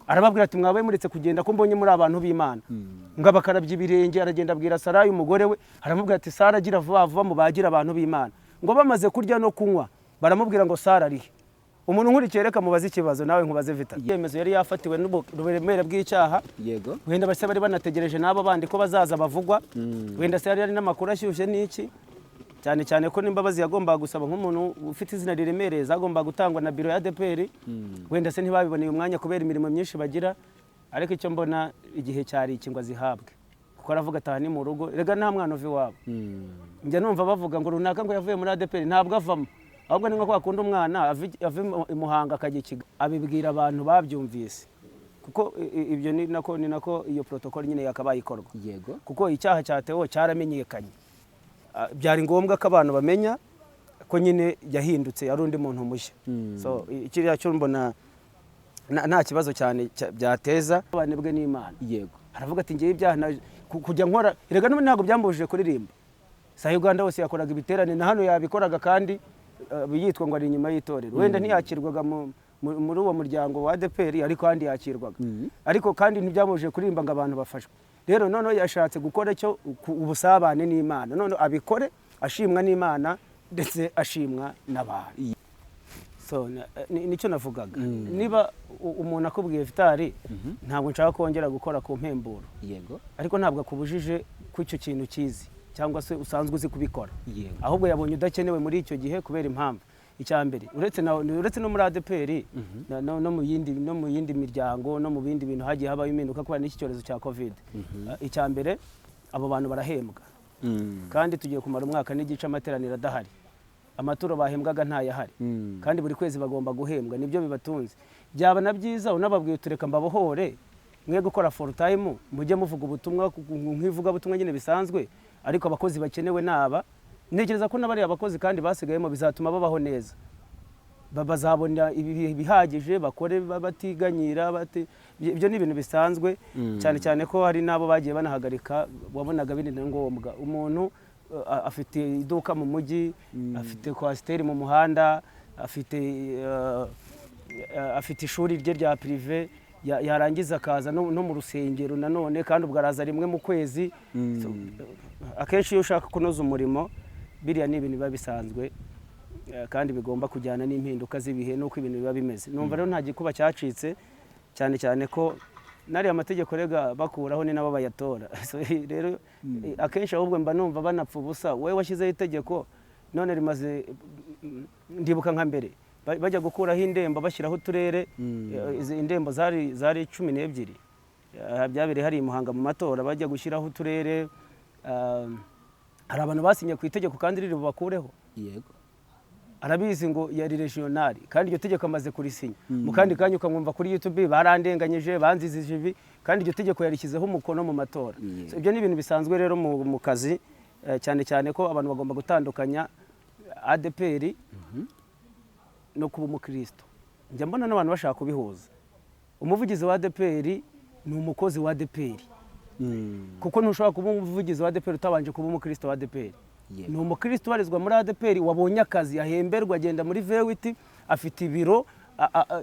Arababwira ati: "Mwabaye muretse kugenda, ko mbonye muri abantu b'Imana." Ngo abakarabya ibirenge, aragenda abwira Sarayi umugore we, aramubwira ati: "Sara, agira vuba vuba mubagire abantu b'Imana." Ngo bamaze kurya no kunywa, baramubwira ngo: "Sara arihe?" Umuntu nkurikiye, reka mubaze ikibazo, nawe nkubaze vita. Icyemezo yari yafatiwe n'uburemere bw'icyaha. Wenda base bari banategereje n'abo bandi ko bazaza bavugwa. Wenda se hari n'amakuru ashyushye n'iki, cyane cyane ko n'imbabazi yagombaga gusaba nk'umuntu ufite izina riremereye zagombaga gutangwa na biro ya ADEPR. Wenda se ntibabiboneye umwanya kubera imirimo myinshi bagira. Ariko icyo mbona, igihe cyari iki ngo azihabwe, kuko aravuga ataha ni mu rugo. Rega nta mwana uva iwabo. Njya numva bavuga ngo runaka ngo yavuye muri ADEPR. Ntabwo avamo, ahubwo ni nko kwa kundi umwana ava i Muhanga akajya i Kigali. Abibwira abantu babyumvise, kuko ibyo ni nako iyo protocol nyine yakabaye ikorwa, kuko icyaha cya Theo cyaramenyekanye. Byari ngombwa ko abantu bamenya ko nyine yahindutse, ari undi muntu mushya. So kiriya cyo mbona nta kibazo cyane byateza banebwe n'Imana. Aravuga ati: "Ngewe ibyaha kujya nkora, erega n'ubu ntabwo byambujije kuririmba." Sa Uganda hose yakoraga ibiterane, na hano yabikoraga, kandi yitwa ngo ari inyuma y'itorero. Wenda ntiyakirwaga muri uwo muryango wa ADEPR, ariko kandi yakirwaga. Ariko kandi ntibyamubujije kuririmba ngo abantu bafashwe. Rero noneho yashatse gukora icyo ubusabane n'Imana, noneho abikore ashimwa n'Imana ndetse ashimwa n'abantu. So nicyo navugaga. Niba umuntu akubwiye: "Vitari, ntabwo nshaka kongera gukora ku mpemburo," ariko ntabwo akubujije ko icyo kintu kizi cyangwa se usanzwe uzi kubikora. Ahubwo yabonye udakenewe muri icyo gihe kubera impamvu. Icya mbere, uretse no muri ADEPR, no mu yindi miryango, no mu bindi bintu hagiye habaho impinduka kubera n'iki cyorezo cya COVID. Icya mbere, abo bantu barahembwa, kandi tugiye kumara umwaka n'igice amateraniro adahari, amaturo bahembwaga ntayahari, kandi buri kwezi bagomba guhembwa, nibyo bibatunze. Byaba na byiza unababwiye: "Tureka mbabohore, mwe gukora full time, mujye muvuga ubutumwa nk'ivugabutumwa nyine bisanzwe, ariko abakozi bakenewe naba." Ntekereza ko n'abariya bakozi kandi basigayemo bizatuma babaho neza. Bazabona ibihe bihagije bakore batiganyira. Ibyo ni ibintu bisanzwe, cyane cyane ko hari n'abo bagiye banahagarika wabonaga biri na ngombwa. Umuntu afite iduka mu mujyi, afite coaster mu muhanda, afite ishuri rye rya privé, yarangiza akaza no mu rusengero nanone, kandi ubwo araza rimwe mu kwezi. So, akenshi iyo ushaka kunoza umurimo, biriya ni ibintu biba bisanzwe, kandi bigomba kujyana n'impinduka z'ibihe n'uko ibintu biba bimeze. Numva rero nta gikuba cyacitse, cyane cyane ko n'ariya mategeko rega bakuraho ni nabo bayatora. So, rero akenshi ahubwo mba numva banapfa ubusa. Wowe washyizeho itegeko none rimaze, ndibuka nka mbere bajya gukuraho indembo bashyiraho uturere, izi indembo zari 12. Byabereye hari i Muhanga mu matora, bajya gushyiraho uturere, hari abantu basinye ku itegeko kandi riri bubakureho. Arabizi ngo yari régional, kandi iryo tegeko amaze kurisinya. Mu kandi kanya ukamwumva kuri YouTube: "Barandenganyije, banzizije ibi," kandi iryo tegeko yarishyizeho umukono mu matora. So, ibyo ni ibintu bisanzwe rero mu kazi, cyane cyane ko abantu bagomba gutandukanya ADEPR no kuba umukristo. Njya mbona n'abantu bashaka kubihuza. Umuvugizi wa ADEPR ni umukozi wa ADEPR, kuko ntushobora kuba umuvugizi wa ADEPR utabanje kuba umukristo wa ADEPR. Ni umukristo ubarizwa muri ADEPR wabonye akazi, ahemberwa, agenda muri V8, afite ibiro,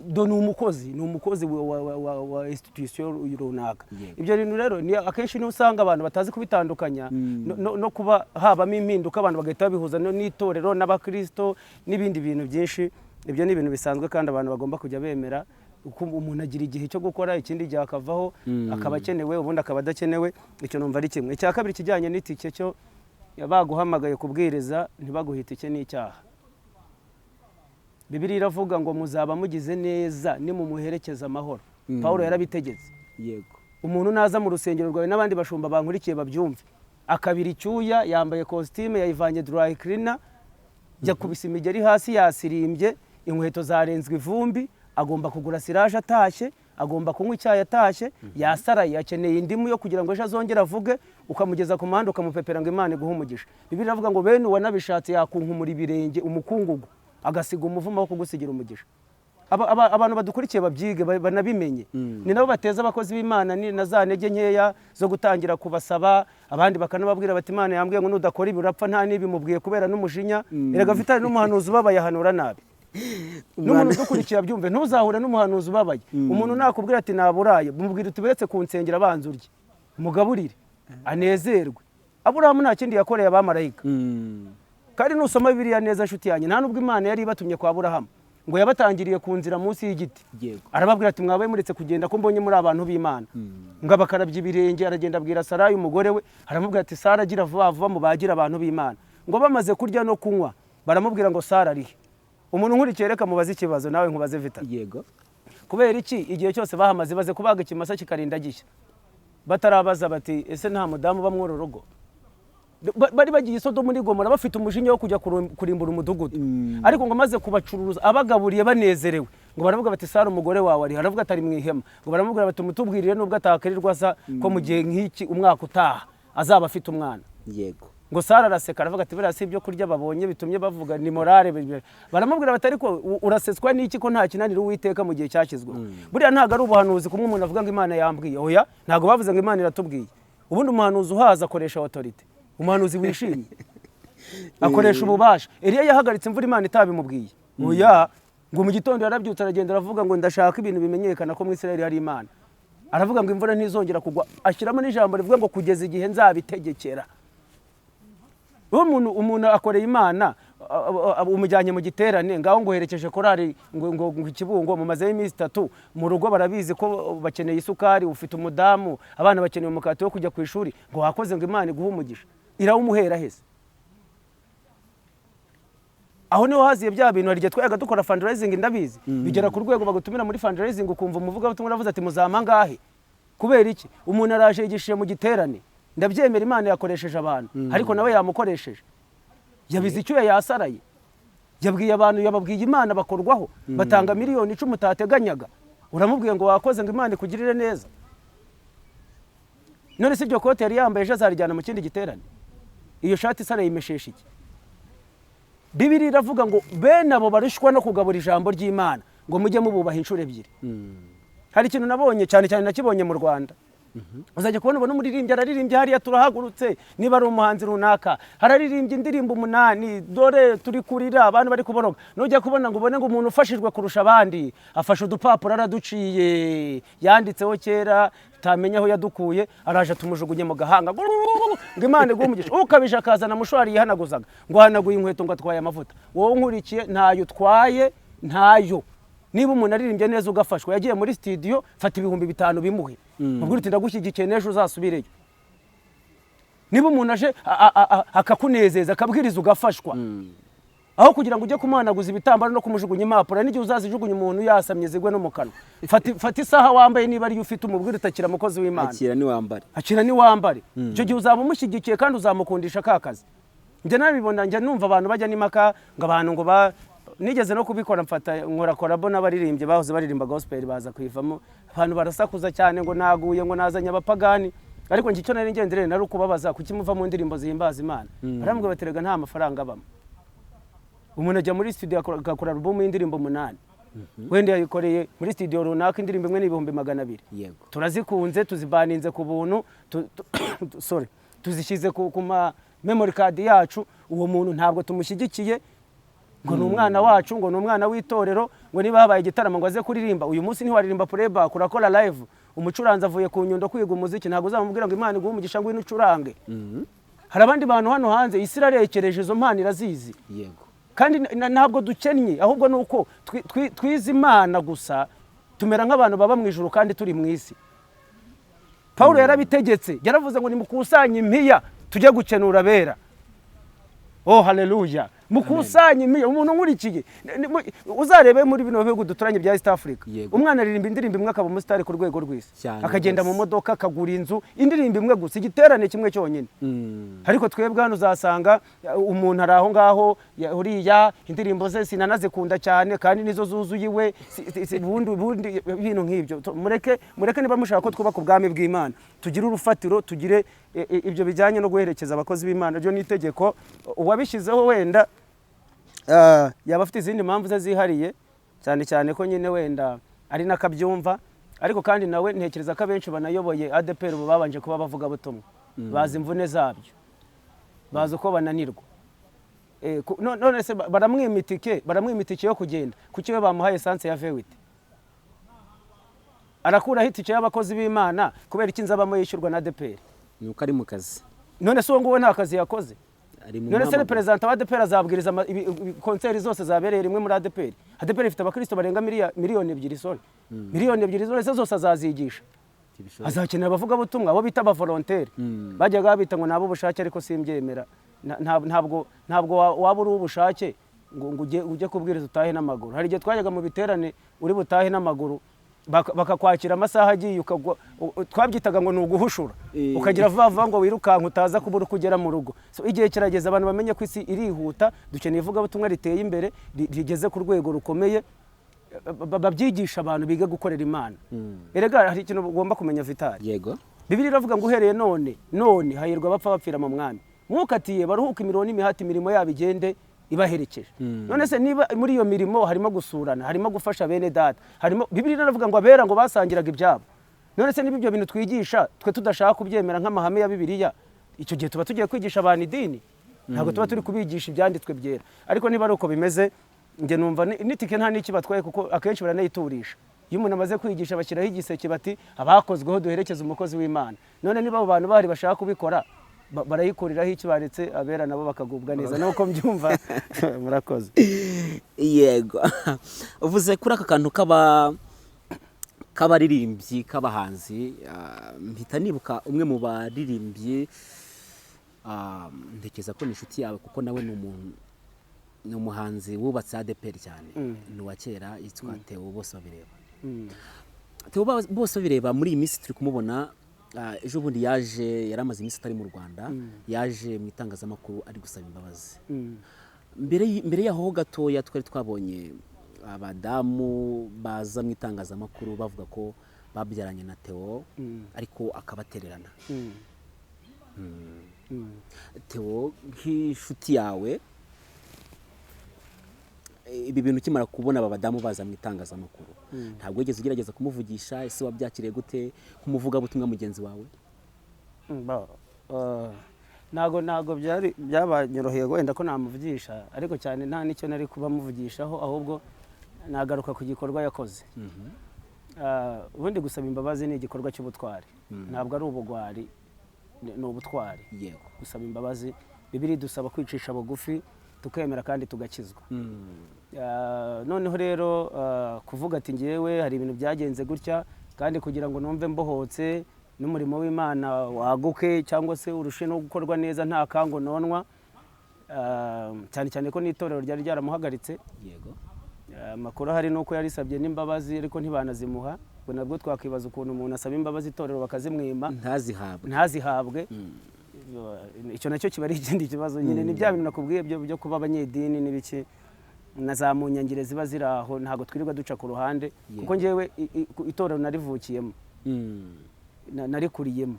do ni umukozi wa institution runaka. Ibyo bintu rero ni akenshi niho usanga abantu batazi kubitandukanya, no kuba habamo impinduka, abantu bagahita babihuza n'itorero n'abakristo n'ibindi bintu byinshi. Ibyo ni ibintu bisanzwe, kandi abantu bagomba kujya bemera uko umuntu agira igihe cyo gukora, ikindi gihe akavaho, akaba akenewe, ubundi akaba adakenewe. Icyo numva ari kimwe. Icya kabiri, kijyanye n'itike, cyo baguhamagaye kubwiriza ntibaguhe itike n'icyaha. Bibiliya iravuga ngo: "Muzaba mugize neza nimumuherekeza amahoro." Pawulo yarabitegetse. Umuntu naza mu rusengero rwawe, n'abandi bashumba bankurikiye babyumve, akabira icyuya, yambaye kositime yayivanye dry cleaner, yakubise imigeri hasi, yasirimbye, inkweto zarenzwe ivumbi, agomba kugura siraje atashye, agomba kunywa icyayi atashye, yasaraye, akeneye indimu yo kugira ngo ejo azongere avuge, ukamugeza ku muhanda ukamupepera ngo: "Imana iguhe umugisha." Bibiliya iravuga ngo bene uwanabishatse yakunkumura ibirenge umukungugu, agasiga umuvumo wo kugusigira umugisha. Abantu badukurikiye babyige, banabimenye. Ni nabo bateza abakozi b'Imana na za ntege nkeya zo gutangira kubasaba, abandi bakanababwira bati: "Imana yambwiye ngo nudakora ibi urapfa," nta n'ibimubwiye kubera n'umujinya. Erega afite n'umuhanuzi ubabaye ahanura nabi. N'umuntu udukurikiye abyumve, ntuzahure n'umuhanuzi ubabaye. Umuntu nakubwira ati naburaye, mubwira uti uretse kunsengera abanza urye, mugaburire anezerwe. Aburahamu nta kindi yakoreye abamarayika. Kandi nusoma Bibiliya neza, nshuti yanjye, nta nubwo Imana yari ibatumye kwa Aburahamu, ngo yabatangiriye ku nzira munsi y'igiti. Arababwira ati mwabaye muretse kugenda ko mbonye muri abantu b'Imana. Ngo abakarabya ibirenge, aragenda abwira Sarayi umugore we, aramubwira ati Sara, agira vuba vuba mubagire abantu b'Imana. Ngo bamaze kurya no kunywa, baramubwira ngo Sara arihe? Umuntu nkurikiye, reka mubaze ikibazo, nawe nkubaze, Vita. Yego. Kubera iki igihe cyose bahamaze baze kubaga ikimasa kikarinda gishya batarabaza bati ese nta mudamu uba muri uru rugo? Bari bagiye i Sodomu n'i Gomora bafite umujinya wo kujya kurimbura umudugudu, ariko ngo amaze kubacuruza, abagaburiye banezerewe, ngo baravuga bati Sara umugore wawe ari? Aravuga ati ari mu ihema. Ngo baramubwira bati mutubwirire nubwo atakirirwa aza, ko mu gihe nk'iki umwaka utaha azaba afite umwana. Ngo Sara araseka, aravuga ati buriya si ibyo kurya babonye bitumye bavuga, ni morale. Baramubwira bati ariko urasetswa n'iki ko nta kinanira Uwiteka mu gihe cyashyizweho? Buriya ntabwo ari ubuhanuzi kumwe umuntu avuga ngo Imana yambwiye. Oya, ntabwo bavuze ngo Imana iratubwiye. Ubundi umuhanuzi uhaza akoresha autorité, umuhanuzi wishimye akoresha ububasha. Eliya yahagaritse imvura Imana itabimubwiye? Oya. Ngo mu gitondo yarabyutse, aragenda, aravuga ngo ndashaka ibintu bimenyekana ko mu Isirayeli hari Imana. Aravuga ngo imvura ntizongera kugwa, ashyiramo n'ijambo rivuga ngo kugeza igihe nzabitegekera. Uwo umuntu akoreye Imana, umujyanye mu giterane, ngaho ngo uherekeje korari ngo Ikibungo, mumazeho iminsi 3, mu rugo barabizi ko bakeneye isukari, ufite umudamu, abana bakeneye umukati wo kujya ku ishuri, ngo wakoze, ngo Imana iguhe umugisha. Irawumuhera hese? Aho niho haziye bya bintu. Hari igihe twajyaga dukora fundraising, ndabizi, bigera ku rwego bagutumira muri fundraising ukumva umuvugabutumwa uravuze ati muzampa angahe? Kubera iki? Umuntu araje yigishije mu giterane, ndabyemera, Imana yakoresheje abantu, ariko nawe yamukoresheje, yabize icyuya, yasaraye, yabwiye abantu, yababwiye Imana, bakorwaho, batanga miliyoni 10 utateganyaga. Uramubwiye ngo wakoze, ngo Imana ikugirire neza. None si iryo kote yari yambaye ejo azarijyana mu kindi giterane? Iyo shati isara yimeshesha iki? Bibiri iravuga ngo bene abo barushwa no kugabura ijambo ry'Imana, ngo mujye mububaha inshuro ebyiri. Hari ikintu nabonye cyane cyane, nakibonye mu Rwanda. Uzajya kubona ubona umuririmbyi araririmbye hariya, turahagurutse, niba ari umuhanzi runaka, hararirimbye indirimbo umunani, dore turi kurira, abantu bari kuboroga. Nujya kubona ngo ubone ngo umuntu ufashijwe kurusha abandi afashe udupapuro, araduciye, yanditseho kera, utamenya aho yadukuye, araje tumujugunye mu gahanga ngo Imana iguhe umugisha. Ukabije akazana mushwari yihanaguzaga, ngo ahanaguye inkweto, ngo atwaye amavuta. Wowe nkurikiye, ntayo utwaye, ntayo. Niba umuntu aririmbye neza ugafashwa, yagiye muri studio, fata 5000 bimuhe, ubwo uti ndagushyigikiye, n'ejo uzasubireyo. Niba umuntu aje akakunezeza, akabwiriza ugafashwa, aho kugira ngo ujye kumuhanaguza ibitambaro no kumujugunya impapuro, n'igihe uzazijugunya umuntu yasamye zigwe no mu kanwa, fata isaha wambaye niba ariyo ufite, umubwire utakira mukozi w'Imana. Akira niwambare. Akira niwambare. Icyo gihe uzaba umushyigikiye kandi uzamukundisha ka kazi. Njya nabibona, njya numva abantu bajya n'impaka ngo abantu ngo ba nigeze no kubikora, mfata nkora collabo n'abaririmbyi bahoze baririmba gospel baza kuyivamo, abantu barasakuza cyane ngo naguye, ngo nazanye abapagani. Ariko njye icyo nari ngendereye nari ukubabaza kuki muva mu ndirimbo zihimbaza Imana. Barambwira bati rega nta mafaranga abamo. Umuntu ajya muri studio agakora album y'indirimbo umunani, wenda yayikoreye muri studio runaka, indirimbo imwe ni 200,000. Turazikunze, tuzibaninze ku buntu, sorry, tuzishyize ku ma memory card yacu. Uwo muntu ntabwo tumushyigikiye, ngo ni umwana wacu, ngo ni umwana w'itorero, ngo niba habaye igitaramo ngo aze kuririmba. Uyu munsi ntiwaririmba playback, urakora live. Umucuranzi avuye ku Nyundo kwiga umuziki, ntabwo uzamubwira ngo Imana iguhe umugisha, ngwino ucurange. Hari abandi bantu hano hanze, isi irarekereje, izo mpano irazizi. Kandi ntabwo dukennye, ahubwo ni uko twize Imana gusa, tumera nk'abantu baba mu ijuru kandi turi mu isi. Pawulo yarabitegetse, yaravuze ngo nimukusanye impiya tujye gukenura abera. Oh haleluya! Mukusanye impiya. Umuntu nkurikiye, uzarebe muri bino bihugu duturanye bya East Africa, umwana aririmba indirimbo imwe akaba umusitari ku rwego rw'isi, akagenda mu modoka, akagura inzu, indirimbo imwe gusa, igiterane kimwe cyonyine. Ariko twebwe hano uzasanga umuntu ari aho ngaho, uriya indirimbo ze sinanazikunda cyane kandi nizo zuzuye iwe, ubundi ibintu nk'ibyo. Mureke, mureke, niba mushaka ko twubaka ubwami bw'Imana, tugire urufatiro, tugire ibyo bijyanye no guherekeza abakozi b'Imana. Ryo ni itegeko. Uwabishyizeho wenda yaba afite izindi mpamvu ze zihariye, cyane cyane ko nyine wenda ari n'akabyumva. Ariko kandi nawe ntekereza ko abenshi banayoboye ADEPR ubu babanje kuba abavugabutumwa, bazi imvune zabyo, bazi uko bananirwa. None se baramwima itike yo kugenda? Kuki we bamuhaye essence ya V8? Arakuraho itike y'abakozi b'Imana kubera iki? Nzabamo yishyurwa na ADEPR. Ni uko ari mu kazi. None se uwo nguwo nta kazi yakoze? Ari mu None se muhamagaro. Perezida wa ADEPR azabwiriza concert zose zabereye rimwe muri ADEPR? ADEPR ifite abakristo barenga 2 miliyoni, sorry, 2 miliyoni. Zose zose azazigisha? Ntibishoboka. Azakenera abavugabutumwa, abo bita abavolonteri. Bajyaga babita ngo ni ab'ubushake, ariko simbyemera. Ntabwo waba uri uw'ubushake ngo ujye kubwiriza utahe n'amaguru. Hari igihe twajyaga mu biterane uri butahe n'amaguru, bakakwakira amasaha agiye ukagwa, twabyitaga ngo ni uguhushura. Ukagira vuba vuba ngo wirukanka utaza kubura uko ugera mu rugo. So, igihe kirageze abantu bamenye ko isi irihuta. Dukeneye ivugabutumwa riteye imbere, rigeze ku rwego rukomeye, babyigisha abantu biga gukorera Imana. Erega hari ikintu ugomba kumenya, Vitali. Yego. Bibiliya iravuga ngo uhereye none hahirwa abapfa bapfira mu Mwami. Mwukatiye baruhuke imirimo n'imihati, imirimo yabo igende ibaherekeje. None se niba muri iyo mirimo harimo gusurana, harimo gufasha bene data, harimo, Bibiliya iravuga ngo abera ngo basangiraga ibyabo. None se niba ibyo bintu twigisha twe tudashaka kubyemera nk'amahame ya Bibiliya, icyo gihe tuba tugiye kwigisha abantu idini, ntabwo tuba turi kubigisha ibyanditswe byera. Ariko niba ari uko bimeze, njye numva n'itike nta n'iki batwaye, kuko akenshi baranayiturisha. Iyo umuntu amaze kwigisha bashyiraho igiseke, bati abakozweho duherekeze umukozi w'Imana. None niba abo bantu bahari bashaka kubikora, barayikuriraho iki? Baretse abera nabo bakagubwa neza, nuko mbyumva. Murakoze. Yego, uvuze kuri aka kantu k'aba k'abaririmbyi, k'abahanzi, mpita nibuka umwe mu baririmbyi, ntekereza ko ni inshuti yawe, kuko nawe ni umuntu, ni umuhanzi wubatse ADEPR cyane, ni uwa kera, yitwa Theo Bose Babireba. Theo Bose Babireba muri iyi minsi turi kumubona, ejo bundi yaje, yari amaze iminsi atari mu Rwanda, yaje mu itangazamakuru ari gusaba imbabazi. Mbere yaho ho gatoya twari twabonye abadamu baza mu itangazamakuru bavuga ko babyaranye na Theo, ariko akabatererana. Theo nk'inshuti yawe, ibi bintu ukimara kubona aba badamu baza mu itangazamakuru, ntabwo wigeze ugerageza kumuvugisha? Ese wabyakiriye gute nk'umuvugabutumwa mugenzi wawe? Ntago byari byabanyoroheye wenda ko namuvugisha, ariko cyane nta n'icyo nari kuba muvugishaho, ahubwo nagaruka ku gikorwa yakoze. Ubundi gusaba imbabazi ni igikorwa cy'ubutwari, ntabwo ari ubugwari, ni ubutwari. Gusaba imbabazi, Bibiliya idusaba kwicisha bugufi, tukemera kandi tugakizwa. Noneho rero kuvuga ati ngewe hari ibintu byagenze gutya, kandi kugira ngo numve mbohotse n'umurimo w'Imana waguke cyangwa se urushe no gukorwa neza nta kango nonwa, cyane cyane ko n'itorero ryari ryaramuhagaritse. Amakuru ahari ni uko yarisabye n'imbabazi ariko ntibanazimuha. Ubwo nabwo twakwibaza ukuntu umuntu asaba imbabazi itorero bakazimwima, ntazihabwe. Ntazihabwe. Icyo nacyo kiba ari ikindi kibazo nyine. Ni bya bintu nakubwiye byo kuba abanyedini n'ibiki na za munyangire ziba ziri aho, ntabwo twirirwa duca ku ruhande, kuko ngewe itorero narivukiyemo, narikuriyemo,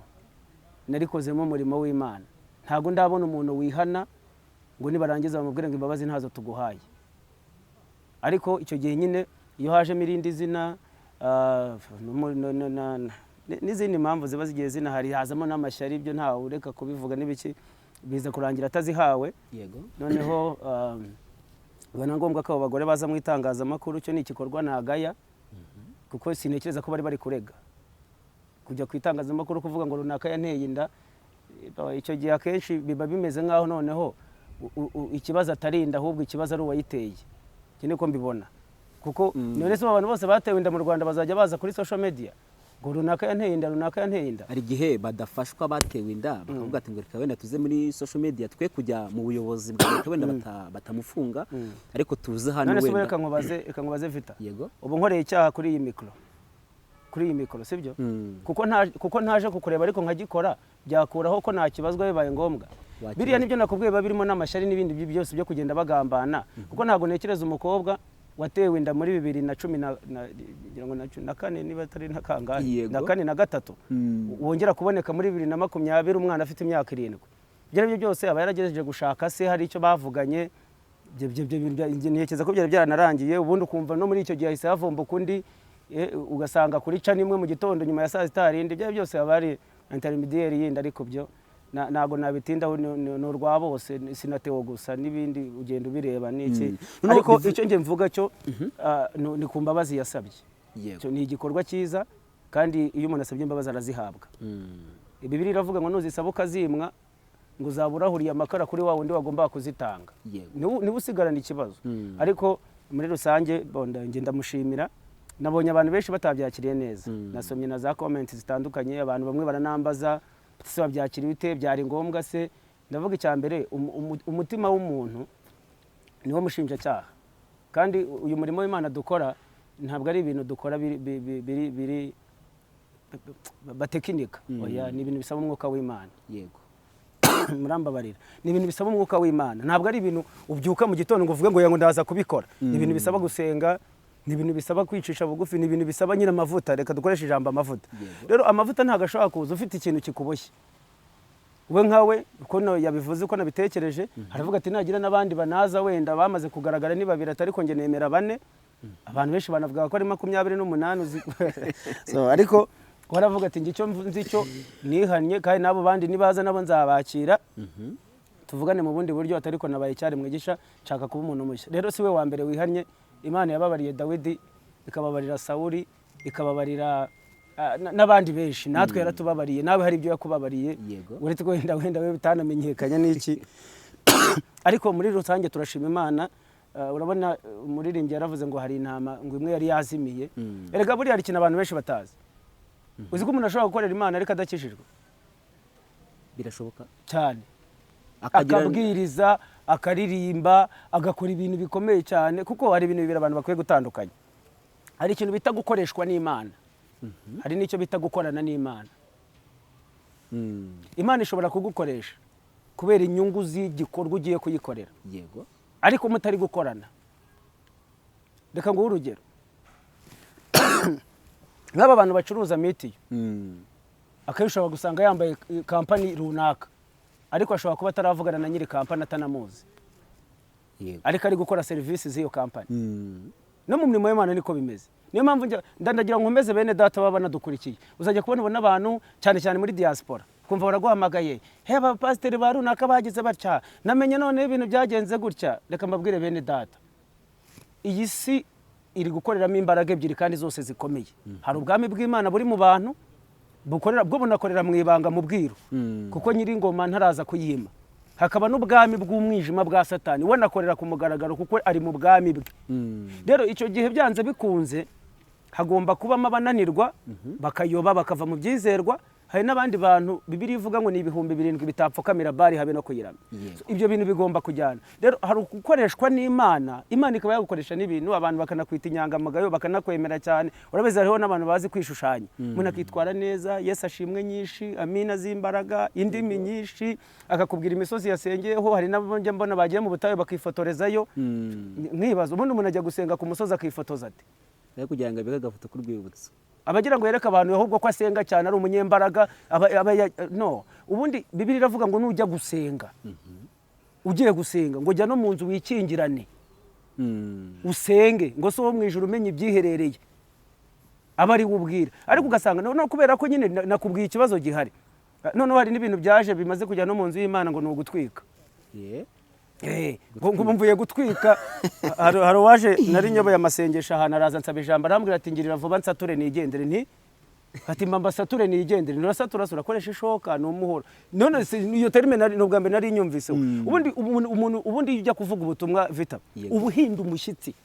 narikozemo umurimo w'Imana. Ntabwo ndabona umuntu wihana ngo nibarangiza bamubwire ngo imbabazi ntazo tuguhaye. Ariko icyo gihe nyine iyo hajemo irindi zina, n'izindi mpamvu ziba zigiye zinahari, hazamo n'amashyari, ibyo ntawe ureka kubivuga n'ibiki, biza kurangira atazihawe. Noneho biba na ngombwa ko abo bagore baza mu itangazamakuru. Cyo ni igikorwa nagaya, kuko sintekereza ko bari bari kurega kujya ku itangazamakuru kuvuga ngo runaka yanteye inda. Icyo gihe akenshi biba bimeze nk'aho noneho ikibazo atari inda, ahubwo ikibazo ari uwayiteye. Iki niko mbibona, kuko none se abantu bose batewe inda mu Rwanda bazajya baza kuri social media ngo runaka yanteye inda, runaka yanteye inda? Hari igihe badafashwa, batewe inda, bakavuga ati ngo reka wenda tuze muri social media, twe kujya mu buyobozi bwa leta, wenda batamufunga, ariko tuze hano. None se ubu Wenda reka nkubaze, Vita. Yego. Ubu nkoreye icyaha kuri iyi mikoro, sibyo? Kuko ntaje kukureba ariko nkagikora, byakuraho ko ntakibazwa bibaye ngombwa? Wakibazwa. Biriya nibyo nakubwiye, biba birimo n'amashyari n'ibindi byose byo kugenda bagambana, kuko ntabwo ntekereza umukobwa watewe inda muri bibiri na cumi ngira ngo na kane, niba atari na kangahe, na kane na gatatu, wongera kuboneka muri 2020 umwana afite imyaka 7. Ibyo ari byo byose aba yaragerageje gushaka se, hari icyo bavuganye. Ibyo ntekereza ko byari byaranarangiye. Ubundi ukumva no muri icyo gihe hahise havumbuka undi, ugasanga kuri channel imwe mu gitondo nyuma ya saa sita hari indi. Ibyo byose haba hari intermediaire yindi, ariko byo Ntabwo nabitindaho, ni urwa bose, si na Theo gusa, n'ibindi ugenda ubireba n'iki. Noneho Ariko icyo njye mvuga cyo ni ku mbabazi yasabye. Icyo ni igikorwa cyiza, kandi iyo umuntu asabye imbabazi arazihabwa. Bibiliya iravuga ngo nuzisaba ukazimwa, ngo uzaba urahuriye amakara kuri wa wundi wagombaga kuzitanga. Niwe usigarana ikibazo. Ariko muri rusange bonda, njye ndamushimira. Nabonye abantu benshi batabyakiriye neza, nasomye na za comments zitandukanye, abantu bamwe baranambaza se wabyakiriye ute, byari ngombwa se? Ndavuga icya mbere, umutima w'umuntu niwo mushinjacyaha, kandi uyu murimo w'Imana dukora ntabwo ari ibintu dukora biri biri biri, biri batekinika. Oya, ni ibintu bisaba umwuka w'Imana. Murambabarira, ni ibintu bisaba umwuka w'Imana. Ntabwo ari ibintu ubyuka mu gitondo ngo uvuge ngo ngo ndaza kubikora. Ni ibintu bisaba gusenga, ni ibintu bisaba kwicisha bugufi, ni ibintu bisaba nyine amavuta. Reka dukoreshe ijambo amavuta. Rero amavuta ntabwo ashobora kuza ufite ikintu kikuboshye. We nkawe uko yabivuze, uko nabitekereje, aravuga ati nagira n'abandi banaza, wenda bamaze kugaragara ni babiri, ati ariko njye nemera bane. Abantu benshi banavuga ko ari 28 so, ariko waravuga ati njye icyo nzi cyo nihannye, kandi n'abo bandi nibaza nabo nzabakira, tuvugane mu bundi buryo, atari ko nabaye icyari mwigisha, nshaka kuba umuntu mushya. Rero si we wa mbere wihannye. Imana yababariye Dawidi, ikababarira Sawuli, ikababarira n'abandi benshi. Natwe yaratubabariye, nawe hari ibyo yakubabariye. Uretse ko wenda we bitanamenyekanye n'iki, ariko muri rusange turashima Imana. Urabona umuririmbyi yaravuze ngo hari intama ngo imwe yari yazimiye. Erega buriya hari ikintu abantu benshi batazi. Uzi ko umuntu ashobora gukorera Imana ariko adakijijwe? Birashoboka. Cyane. Akabwiriza, akaririmba, agakora ibintu bikomeye cyane, kuko hari ibintu bibiri abantu bakwiye gutandukanya. Hari ikintu bita gukoreshwa n'Imana, hari n'icyo bita gukorana n'Imana. Imana ishobora kugukoresha kubera inyungu z'igikorwa ugiye kuyikorera, ariko mutari gukorana. Reka nguhe urugero nk'aba bantu bacuruza mitiyu. Akenshi ushobora gusanga yambaye kampani runaka, ariko ashobora kuba ataravugana na nyiri kampani, atanamuzi, ariko ari gukora serivisi z'iyo kampani. No mu mirimo y'Imana niko bimeze. Niyo mpamvu ndagira ngo nkomeze bene data baba banadukurikiye. Uzajya kubona ubona abantu, cyane cyane muri diaspora, kumva baraguhamagaye, he abapasiteri ba runaka bagize batya, namenye none ibintu byagenze gutya. Reka mbabwire bene data, iyi si iri gukoreramo imbaraga ebyiri kandi zose zikomeye. Hari ubwami bw'Imana buri mu bantu bukorera, bwo bunakorera mu ibanga, mu bwiru, kuko nyir'ingoma ntaraza kuyima. Hakaba n'ubwami bw'umwijima bwa Satani, we anakorera ku mugaragaro kuko ari mu bwami bwe. Rero icyo gihe byanze bikunze hagomba kubamo abananirwa, bakayoba, bakava mu byizerwa. Hari n'abandi bantu Bibiliya ivuga ngo ni 7000 bitapfukamira Bari habe no kuyiramya. So, ibyo bintu bigomba kujyana. Rero hari gukoreshwa n'Imana, Imana ikaba yagukoresha n'ibintu, abantu bakanakwita inyangamugayo, bakanakwemera cyane. Urabizi hariho n'abantu bazi kwishushanya, umuntu akitwara neza, Yesu ashimwe nyinshi, amina z'imbaraga, indimi nyinshi, akakubwira imisozi yasengeyeho. Hari n'abo njya mbona bagiye mu butayu bakifotorezayo. Nkibaza, ubundi umuntu ajya gusenga ku musozi akifotoza ate? Ariko kugira ngo abike agafoto k'urwibutso. Abagira ngo yereke abantu ahubwo ko asenga cyane, ari umunyembaraga, no ubundi Bibiliya iravuga ngo nujya gusenga, ugiye gusenga, ngo jya no mu nzu wikingirane, usenge, ngo so wo mu ijuru umenya ibyiherereye aba ari we ubwira. Ariko ugasanga no kubera ko nyine nakubwiye ikibazo gihari. Noneho hari n'ibintu byaje bimaze kujya no mu nzu y'Imana ngo ni ugutwika. Ngo ubu mvuye gutwika. Hari uwaje, nari nyoboye amasengesho ahantu, araza nsaba ijambo, arambwira ati ngirira vuba nsature nigendere. Nti ati mba mbasature nigendere. Nturasatura se urakoresha ishoka? Ni umuhoro? None se iyo terme nari ni ubwa mbere nari nyumvise. Ubundi umuntu, ubundi iyo ujya kuvuga ubutumwa vita, uba uhinda umushyitsi.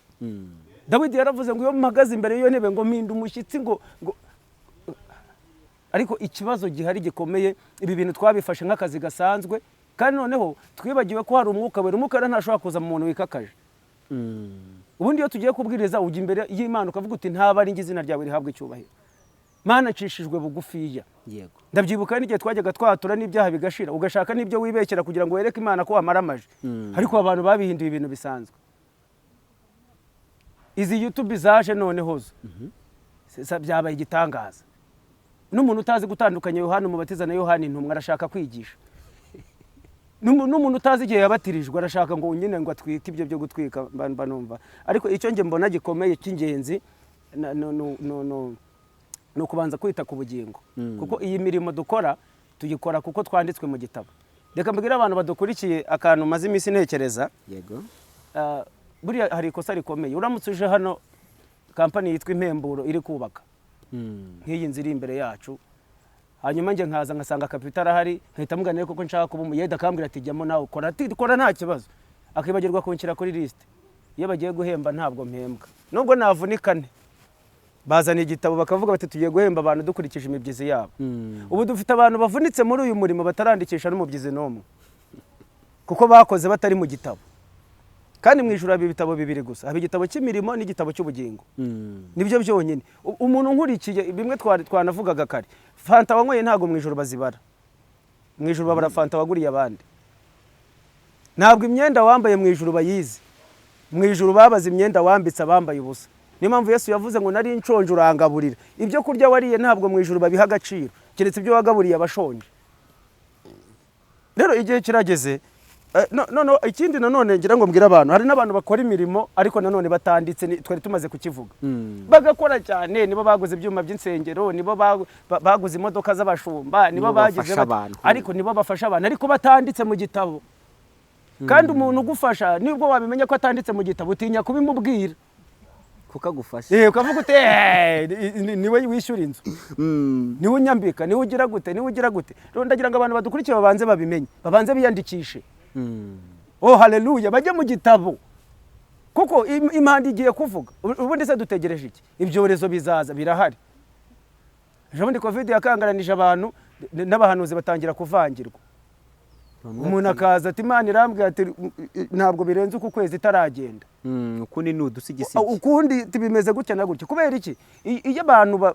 Dawidi yaravuze ngo iyo mpagaze imbere y'iyo ntebe ngo mpinda umushyitsi, ngo ariko ikibazo gihari gikomeye, ibi bintu twabifashe nk'akazi gasanzwe, kandi noneho twibagiwe ko hari umwuka wera. Umwuka wera ntashobora kuza mu muntu wikakaje. Ubundi iyo tugiye kubwiriza, ujya imbere y'Imana ukavuga uti ntaba ari njye, izina ryawe rihabwa icyubahiro, Mana, ncishijwe bugufiya. Ndabyibuka n'igihe twajyaga twatura n'ibyaha bigashira, ugashaka n'ibyo wibekera kugira ngo wereke Imana ko wamaramaje. Ariko abantu babihinduye ibintu bisanzwe. Izi YouTube zaje noneho zo byabaye igitangaza. N'umuntu utazi gutandukanya Yohani Umubatiza na Yohani Intumwa arashaka kwigisha. N'umuntu utazi igihe yabatirijwe arashaka ngo nyine ngo atwike ibyo byo gutwika mba numva. Ariko icyo njye mbona gikomeye cy'ingenzi ni ukubanza kwita ku bugingo, kuko iyi mirimo dukora Tuyikora kuko twanditswe mu gitabo. Reka mbwire abantu badukurikiye akantu maze iminsi ntekereza. Yego. Buriya hari ikosa rikomeye. Uramutse uje hano, kampani yitwa Impemburo iri kubaka nk'iyi nzu iri imbere yacu, hanyuma njye nkaza ngasanga kapita arahari, nkahita muganira kuko nshaka kuba umuyede, akambwira ati: "Jyamo nawe ukora." Ati: "Kora, nta kibazo." Akibagirwa kunshyira kuri lisite. Iyo bagiye guhemba, ntabwo mpembwa nubwo navunika nte. Bazana igitabo bakavuga bati: "Tugiye guhemba abantu dukurikije imibyizi yabo." Ubu dufite abantu bavunitse muri uyu murimo batarandikisha n'umubyizi n'umwe, kuko bakoze batari mu gitabo. Kandi mu ijuru haba ibitabo bibiri gusa: haba igitabo cy'imirimo n'igitabo cy'ubugingo. Nibyo byonyine. Umuntu nkurikiye bimwe twari twanavugaga kare, fanta wanyweye ntabwo mu ijuru bazibara. Mu ijuru babara fanta waguriye abandi. Ntabwo imyenda wambaye mu ijuru bayizi. Mu ijuru babaze imyenda wambitse abambaye ubusa. Niyo mpamvu Yesu yavuze ngo: "Nari nshonje urangaburira." Ibyo kurya wariye ntabwo mu ijuru babiha agaciro, keretse ibyo wagaburiye abashonje. Rero igihe kirageze. Noneho ikindi nanone ngira ngo mbwire abantu, hari n'abantu bakora imirimo ariko nanone batanditse, twari tumaze kukivuga, bagakora cyane. Nibo baguze ibyuma by'insengero, nibo baguze imodoka z'abashumba, nibo nibo bagize bafasha abantu. Ariko nibo bafasha abantu, ariko batanditse mu gitabo. Kandi umuntu ugufasha, nibwo wabimenya ko atanditse mu gitabo, utinya kubimubwira. Kuko agufasha. Ukavuga uti: "Eh, niwe wishyura inzu, niwe unyambika, niwe ugira gute, niwe ugira gute." Rero ndagira ngo abantu badukurikiye babanze babimenye, babanze biyandikishe. Oh haleluya, bajye mu gitabo, kuko impanda igiye kuvuga. Ubundi se dutegereje iki? Ibyorezo bizaza birahari. Ejo bundi Covid yakangaranije abantu, n'abahanuzi batangira kuvangirwa. Bamwe umuntu akaza ati: "Imana irambwira ati ntabwo birenze uku kwezi itaragenda." Ukundi ni udusigisigi. Ukundi bimeze gutya na gutya. Kubera iki? Iyo abantu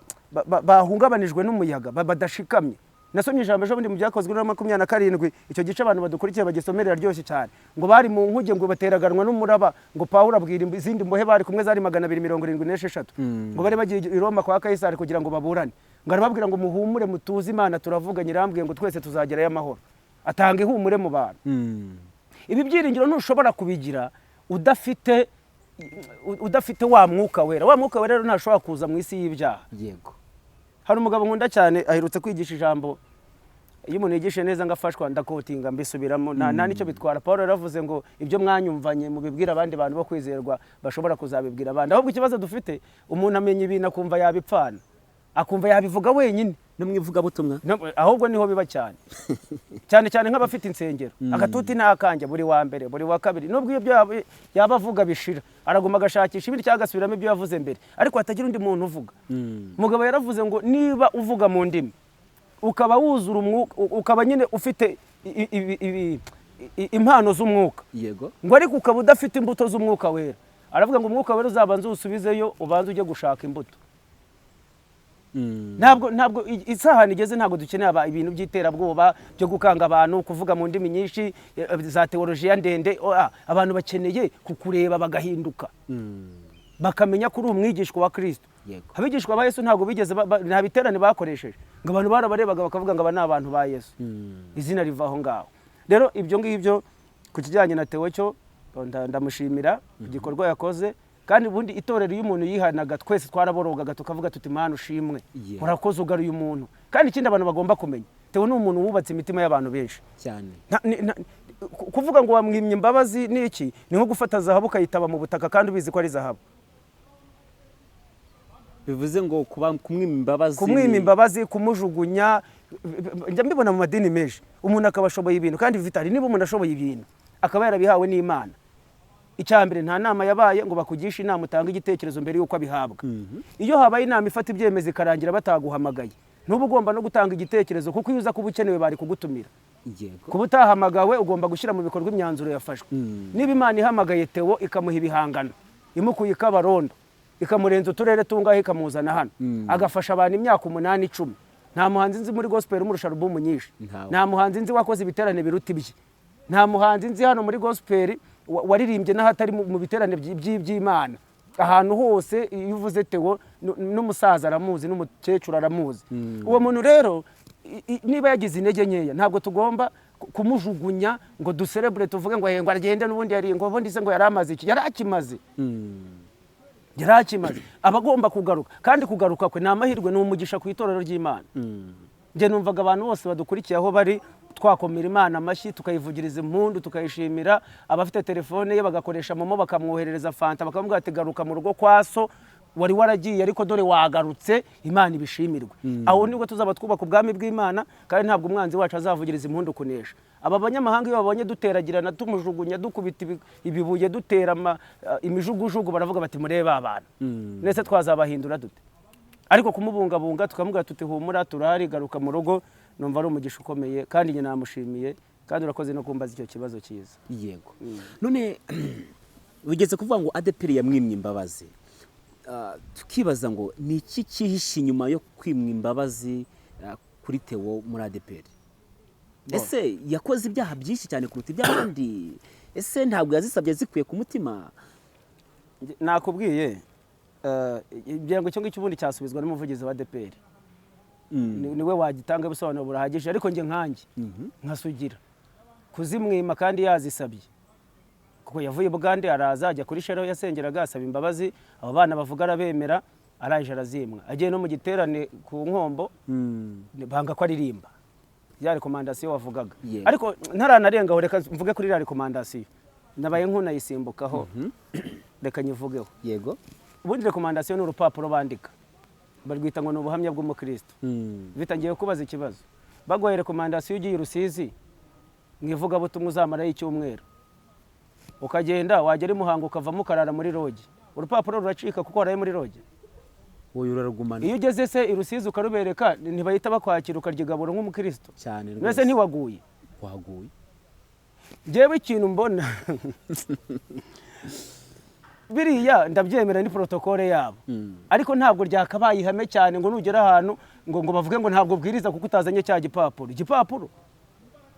bahungabanijwe n'umuyaga, badashikamye. Nasomye ijambo ejo bundi mu Byakozwe na 27, icyo gice abantu badukurikiye bagisomere, riraryoshye cyane. Ngo bari mu nkuge, ngo bateraganwa n'umuraba, ngo Pawulo abwira izindi mbohe bari kumwe, zari 276, ngo bari bagiye i Roma kwa Kayisari kugira ngo baburane, ngo arababwira ngo: "Muhumure, mutuze, Imana turavuganye, irambwiye ngo twese tuzagerayo amahoro." Atanga ihumure mu bantu. Ibi byiringiro ntushobora kubigira udafite wa Mwuka Wera. Wa Mwuka Wera rero ntashobora kuza mu isi y'ibyaha. Hari umugabo nkunda cyane, aherutse kwigisha ijambo. Iyo umuntu yigishe neza ngafashwa, ndaquotinga, mbisubiramo, nta nicyo bitwara. Paul yaravuze ngo: "Ibyo mwanyumvanye mubibwire abandi bantu bo kwizerwa bashobora kuzabibwira abandi." Ahubwo ikibazo dufite, umuntu amenya ibintu akumva yabipfana, akumva yabivuga wenyine. No mu ivugabutumwa. No, ahubwo niho biba cyane cyane cyane, nk'abafite insengero. Agatuti ni akanjye buri wa mbere, buri wa kabiri. Nubwo ibyo yaba avuga bishira, araguma agashakisha ibindi cyangwa agasubiramo ibyo yavuze mbere, ariko hatagira undi muntu uvuga. Umugabo yaravuze ngo: "Niba uvuga mu ndimi, ukaba wuzura umwuka, ukaba nyine ufite impano z'umwuka," ngo, "ariko ukaba udafite imbuto z'Umwuka Wera," aravuga ngo, "Umwuka Wera uzabanze uwusubizeyo, ubanze ujye gushaka imbuto." Ntabwo isahani igeze, ntabwo dukeneye ibintu by'iterabwoba byo gukanga abantu, kuvuga mu ndimi nyinshi, za teolojiya ndende. Oya, abantu bakeneye kukureba bagahinduka, bakamenya ko uri umwigishwa wa Kristo. Abigishwa ba Yesu ntabwo bigeze nta biterane bakoresheje, ngo abantu barabarebaga bakavuga ngo: "Aba ni abantu ba Yesu." Izina riva aho ngaho. Rero ibyo ngibyo ku kijyanye na Theo cyo ndamushimira ku gikorwa yakoze. Kandi ubundi itorero, iyo umuntu yihanaga, twese twaraborogaga tukavuga tuti: "Mana ushimwe, urakoze ugaruye umuntu." Kandi ikindi abantu bagomba kumenya, Theo ni umuntu wubatse imitima y'abantu benshi. Cyane. Kuvuga ngo wamwimye imbabazi ni iki? Ni nko gufata zahabu ukayitaba mu butaka kandi ubizi ko ari zahabu. Bivuze ngo kuba kumwima imbabazi kumwima imbabazi, kumujugunya. Njya mbibona mu madini menshi, umuntu akaba ashoboye ibintu. Kandi vitari, niba umuntu ashoboye ibintu akaba yarabihawe n'Imana, icya mbere, nta nama yabaye ngo bakugishe inama, utange igitekerezo mbere y'uko abihabwa. Iyo habaye inama ifata ibyemezo ikarangira bataguhamagaye, ntuba ugomba no gutanga igitekerezo, kuko iyo uza kuba ukenewe bari kugutumira. Kuba utahamagawe, ugomba gushyira mu bikorwa imyanzuro yafashwe. Niba Imana ihamagaye Theo, ikamuha ibihangano, imukuye i Kabarondo, ikamurenza uturere tungahe, ikamuzana hano, agafasha abantu imyaka 8, 10, nta muhanzi nzi muri gospel umurusha alubumu nyinshi. Ntawe. Nta muhanzi nzi wakoze ibiterane biruta ibye. Nta muhanzi nzi hano muri gospel waririmbye n'ahatari mu biterane by'Imana. Ahantu hose iyo uvuze Theo, n'umusaza aramuzi, n'umukecuru aramuzi. Uwo muntu rero, niba yagize intege nkeya, ntabwo tugomba kumujugunya ngo duserebure, tuvuge ngo: "Ngo aragende n'ubundi yari, ngo ubundi se ngo yari amaze iki?" Yari akimaze, yari akimaze. Aba agomba kugaruka, kandi kugaruka kwe ni amahirwe, ni umugisha ku itorero ry'Imana. Njye numvaga abantu bose badukurikiye aho bari twakomera Imana amashyi, tukayivugiriza impundu, tukayishimira. Abafite telefone ye bagakoresha MoMo, bakamwoherereza fanta, bakamubwira ati: "Garuka mu rugo kwa so, wari waragiye ariko dore wagarutse, Imana ibishimirwe." Aho nibwo tuzaba twubaka ubwami bw'Imana, kandi ntabwo umwanzi wacu azavugiriza impundu kunesha. Aba banyamahanga iyo babonye duteragirana, tumujugunya, dukubita ibibuye, dutera imijugujugu, baravuga bati: "Murebe abana." Ndetse twazabahindura dute? Ariko kumubungabunga, tukamubwira tuti: "Humura, turahari, garuka mu rugo," numva ari umugisha ukomeye, kandi njye namushimiye. Kandi urakoze no kumbaza icyo kibazo cyiza. Yego. None wigeze kuvuga ngo ADEPR yamwimye imbabazi. Tukibaza ngo ni iki cyihishe inyuma yo kwimwa imbabazi kuri Theo muri ADEPR? Ese yakoze ibyaha byinshi cyane kuruta iby'abandi? Ese ntabwo yazisabye zikuye ku mutima? Nakubwiye, ngira ngo icyo ngicyo ubundi cyasubizwa n'umuvugizi wa ADEPR. Niwe wagitanga ubusobanuro burahagije. Ariko njye nkanjye nkasugira kuzimwima kandi yazisabye, kuko yavuye Bugande araza ajya kuri shero yasengeraga, asaba imbabazi abo bana bavuga, arabemera, araje arazimwa. Agiye no mu giterane ku Nkombo, banga ko aririmba ya recommandation wavugaga. Ariko ntaranarengaho, reka mvuge kuri ya recommandation, nabaye nkunayisimbukaho, reka nyivugeho. Ubundi recommandation ni urupapuro bandika, barwita ngo ni ubuhamya bw'umukristo. Bitangiye kubaza ikibazo: baguhaye recommandation, ugiye i Rusizi mu ivugabutumwa, uzamarayo icyumweru, ukagenda, wagera i Muhanga ukavamo ukarara muri lodge, urupapuro ruracika kuko waraye muri lodge? Wowe urarugumana. Iyo ugeze se i Rusizi ukarubereka, ntibahita bakwakira ukarya igaburo nk'umukristo? Cyane. Mbese ntiwaguye? Waguye. Njyewe ikintu mbona, biriya ndabyemera, ni protocole yabo, ariko ntabwo ryakabaye ihame cyane ngo nugera ahantu ngo bavuge ngo ntabwo bwiriza kuko utazanye cya gipapuro. Igipapuro,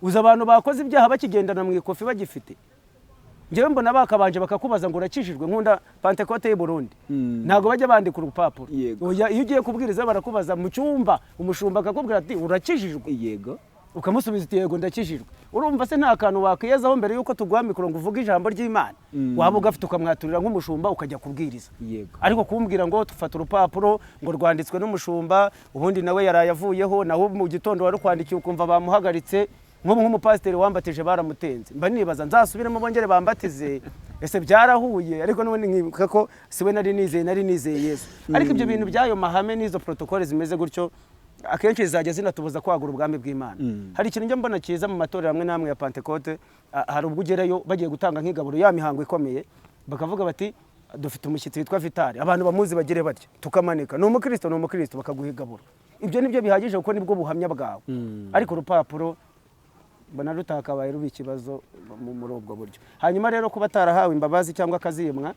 uzi abantu bakoze ibyaha bakigendana mu ikofi bagifite? Njyewe mbona bakabanje bakakubaza ngo urakijijwe. Nkunda Pantekote y'u Burundi, ntabwo bajya bandika urupapuro. Oya, iyo ugiye kubwiriza barakubaza mu cyumba, umushumba akakubwira ati: "Urakijijwe?" Ukamusubiza uti: "Yego, ndakijijwe." Urumva se nta kantu wakwiyezaho mbere y'uko tuguha mikoro ngo uvuge ijambo ry'Imana? Waba ugafite ukamwaturira nk'umushumba, ukajya kubwiriza. Ariko kumbwira ngo tufata urupapuro ngo rwanditswe n'umushumba, ubundi nawe yaraye avuyeho, nawe mu gitondo warukwandikiye ukumva bamuhagaritse. Nk'ubu nk'umupasiteri wambatije baramutenze, mba nibaza nzasubiremo bongere bambatize, ese byarahuye? Ariko n'ubundi nkibuka ko siwe nari nizeye, nari nizeye Yesu. Ariko ibyo bintu by'ayo mahame n'izo protocole zimeze gutyo, akenshi zizajya zinatubuza kwagura ubwami bw'Imana. Hari ikintu njya mbona cyiza mu matorero amwe n'amwe ya Pantekote. Hari ubwo ugerayo bagiye gutanga nk'igaburo, ya mihango ikomeye, bakavuga bati: "Dufite umushyitsi witwa Vitali, abantu bamuzi bagire batya," tukamanika, "Ni umukristo, ni umukristo," bakaguha igaburo. Ibyo nibyo bihagije kuko nibwo buhamya bwawe. Ariko urupapuro mbona rutakabaye ruba ikibazo muri ubwo buryo. Hanyuma rero kuba atarahawe imbabazi cyangwa akazimwa,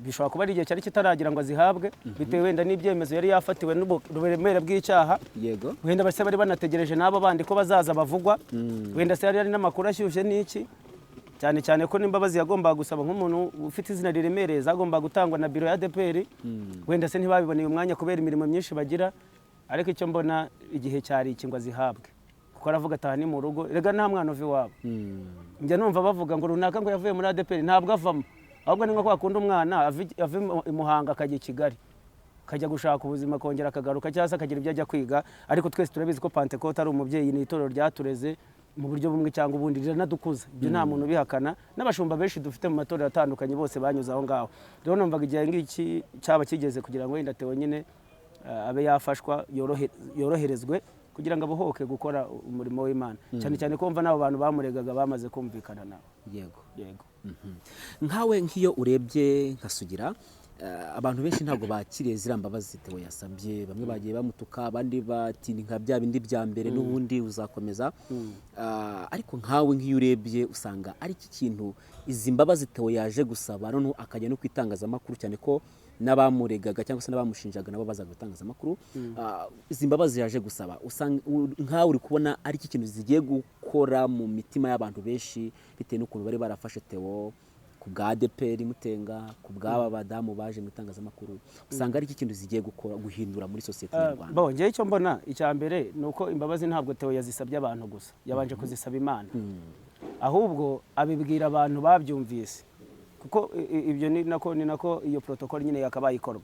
bishobora kuba ari igihe cyari kitaragira ngo azihabwe, bitewe wenda n'ibyemezo yari yafatiwe n'uburemere bw'icyaha. Wenda base bari banategereje n'abo bandi ko bazaza bavugwa, wenda se yari n'amakuru ashyushye n'iki, cyane cyane ko n'imbabazi yagombaga gusaba nk'umuntu ufite izina riremereye zagombaga gutangwa na biro ya ADEPR. Wenda se ntibabiboneye umwanya kubera imirimo myinshi bagira. Ariko icyo mbona, igihe cyari iki ngo azihabwe, kuko aravuga ataha ni mu rugo. Rega nta mwana uva iwabo. Njya numva bavuga ngo runaka ngo yavuye muri ADEPR, ntabwo avamo, ahubwo ni nko kwa kundi umwana ava i Muhanga akajya i Kigali, akajya gushaka ubuzima, akongera akagaruka, cyangwa se akagira ibyo ajya kwiga. Ariko twese turabizi ko Pantekote ari umubyeyi, ni itorero ryatureze mu buryo bumwe cyangwa ubundi, riranadukuza, ibyo nta muntu ubihakana. N'abashumba benshi dufite mu matorero atandukanye bose banyuze aho ngaho. Rero numvaga igihe ngiki cyaba kigeze kugira ngo wenda Theo nyine abe yafashwa, yoroherezwe kugira ngo abohoke gukora umurimo w'Imana, cyane cyane ko mva n'abo bantu bamuregaga bamaze kumvikana nawe. Yego. Nkawe, nk'iyo urebye nka Sugira, abantu benshi ntabwo bakiriye ziriya mbabazi Theo yasabye. Bamwe bagiye bamutuka, abandi bati: "Ni nka bya bindi bya mbere, n'ubundi uzakomeza." Ariko nkawe nk'iyo urebye usanga ari iki kintu izi mbabazi Theo yaje gusaba, noneho akajya no ku itangazamakuru, cyane ko n'abamuregaga cyangwa se n'abamushinjaga nabo bazaga itangazamakuru. Izi mbabazi yaje gusaba, usanga nkawe uri kubona ari iki kintu zigiye gukora mu mitima y'abantu benshi, bitewe n'ukuntu bari barafashe Theo ku bwa ADEPR Mutenga, ku bw'aba badamu baje mu itangazamakuru? Usanga ari iki kintu zigiye gukora, guhindura muri sosiyete nyarwanda? Bo njyewe icyo mbona, icya mbere ni uko imbabazi ntabwo Theo yazisabye abantu gusa, yabanje kuzisaba Imana, ahubwo abibwira abantu babyumvise, kuko ibyo ni nako iyo protocole nyine yakabaye ikorwa.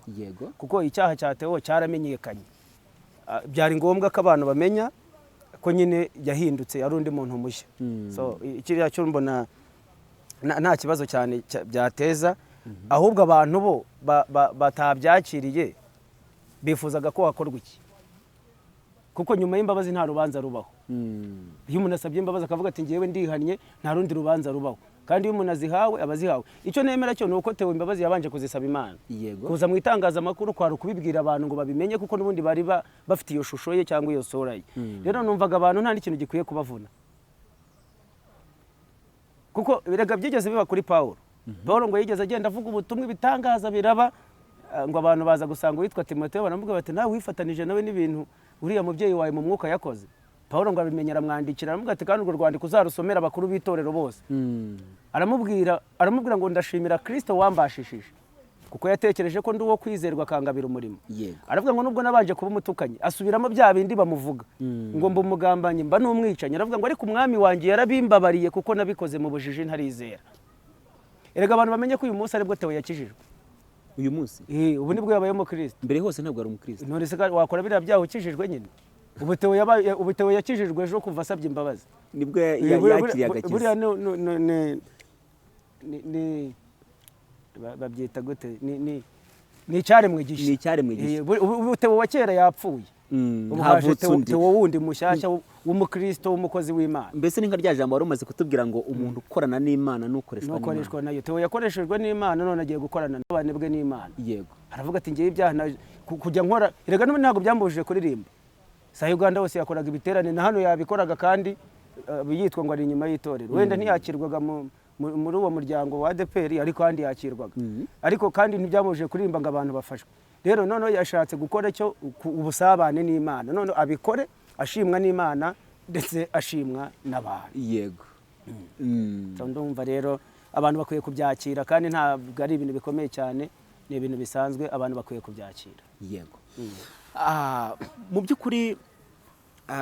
Kuko icyaha cya Theo cyaramenyekanye. Byari ngombwa ko abantu bamenya ko nyine yahindutse, ari undi muntu mushya. So kiriya cyo mbona nta kibazo cyane byateza, ahubwo abantu bo batabyakiriye bifuzaga ko hakorwa iki, kuko nyuma y'imbabazi nta rubanza rubaho. Iyo umuntu asabye imbabazi akavuga ati ngewe ndihannye, nta rundi rubanza rubaho. Kandi iyo umuntu azihawe aba azihawe. Icyo nemera cyo ni uko Theo imbabazi yabanje kuzisaba Imana. Kuza mu itangazamakuru kwari ukubibwira abantu ngo babimenye, kuko n'ubundi bari bafite iyo shusho ye cyangwa iyo sura ye. Rero numvaga abantu nta n'ikintu gikwiye kubavuna, kuko erega byigeze biba kuri Pawulo. Pawulo ngo yigeze agenda avuga ubutumwa, ibitangaza biraba, ngo abantu baza gusanga uwitwa Timoteyo, baramubwira bati nawe wifatanije nawe n'ibintu uriya mubyeyi wawe mu mwuka yakoze. Pawulo ngo abimenye, aramwandikira, aramubwira ati kandi urwo rwandiko uzarusomera abakuru b'itorero bose. Aramubwira ngo ndashimira Kristo wambashishije, kuko yatekereje ko ndi uwo kwizerwa akangabira umurimo. Aravuga ngo nubwo nabanje kuba umutukanyi, asubiramo bya bindi bamuvuga ngo mba umugambanyi, mba n'umwicanyi. Aravuga ngo ariko umwami wanjye yarabimbabariye kuko nabikoze mu bujiji ntarizera. Erega abantu bamenye ko uyu munsi aribwo Theo yakijijwe. Uyu munsi? Ubu nibwo yabaye umukristo. Mbere hose ntabwo ari umukristo? None se wakora biriya byaha ukijijwe nyine? Ubu Theo yakijijwe ejo kuva asabye imbabazi. Nibwo yakiriye agakiza. Buriya ni babyita gute? Ni icyaremwe gishya. Ni icyaremwe gishya. Ubu Theo wa kera yapfuye. Ubu haje Havutse undi. Theo wundi mushyashya w'umukristo, w'umukozi w'Imana. Mbese ni nka rya jambo wari umaze kutubwira ngo umuntu ukorana n'Imana n'ukoreshwa n'Imana. N'ukoreshwa nayo. Theo yakoreshejwe n'Imana, none agiye gukorana n'abana bwe n'Imana. Aravuga ati ngewe ibyaha kujya nkora, erega n'ubu ntabwo byambujije kuririmba. Sa Uganda hose yakoraga ibiterane, na hano yabikoraga, kandi yitwa ngo ari inyuma y'itorero. Wenda ntiyakirwaga muri uwo muryango wa ADEPR, ariko kandi yakirwaga. Ariko kandi ntibyamubujije kuririmba ngo abantu bafashwe. Rero noneho yashatse gukora icyo ubusabane n'Imana, none abikore ashimwa n'Imana ndetse ashimwa n'abantu. So ndumva rero abantu bakwiye kubyakira, kandi ntabwo ari ibintu bikomeye cyane, ni ibintu bisanzwe, abantu bakwiye kubyakira. Yego. Mu by'ukuri,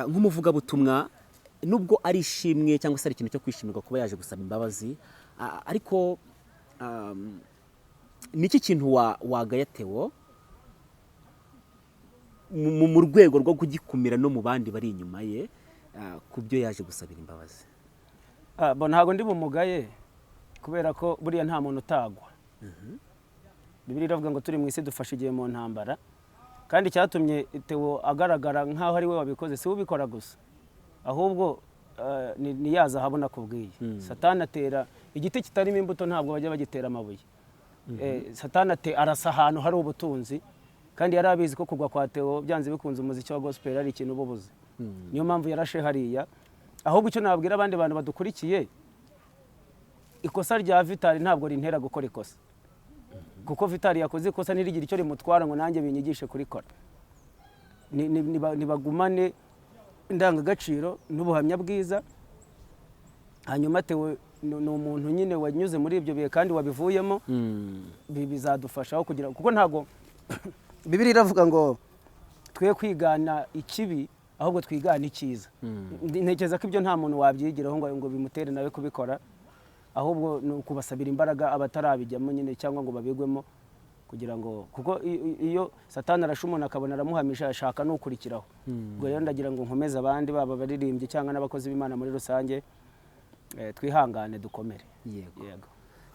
nk'umuvugabutumwa, nubwo ari ishimwe cyangwa se ari ikintu cyo kwishimirwa kuba yaje gusaba imbabazi, ariko ni iki kintu wagaya Theo mu rwego rwo kugikumira no mu bandi bari inyuma ye, ku byo yaje gusabira imbabazi? Bo ntabwo ndi bumugaye, kubera ko buriya nta muntu utagwa. Bibiliya iravuga ngo turi mu isi dufashe igihe mu ntambara. Kandi icyatumye Theo agaragara nk'aho ari we wabikoze, si we ubikora gusa, ahubwo ni ya zahabu nakubwiye. Satani atera igiti kitarimo imbuto, ntabwo bajya bagitera amabuye. Satani arasa ahantu hari ubutunzi, kandi yari abizi ko kugwa kwa Theo byanze bikunze umuziki wa gospel ari ikintu uba ubuze. Niyo mpamvu yarashe hariya. Ahubwo icyo nabwira abandi bantu badukurikiye, ikosa rya Vitali ntabwo rintera gukora ikosa, kuko Vitali yakoze ikosa ntirigire icyo rimutwara ngo nanjye binyigishe kurikora. Nibagumane indangagaciro n'ubuhamya bwiza. Hanyuma Theo ni umuntu nyine wanyuze muri ibyo bihe kandi wabivuyemo, bizadufashaho kugira, kuko ntabwo Bibiliya iravuga ngo twe kwigana ikibi, ahubwo twigana icyiza. Ntekereza ko ibyo nta muntu wabyigiraho ngo bimutere nawe kubikora, ahubwo ni ukubasabira imbaraga abatarabijyamo nyine cyangwa ngo babigwemo, kugira ngo, kuko iyo Satani arashe umuntu akabona aramuhamisha, ashaka n'ukurikiraho. Ubwo rero ndagira ngo nkomeze abandi, baba abaririmbyi cyangwa n'abakozi b'Imana muri rusange, twihangane dukomere. Yego.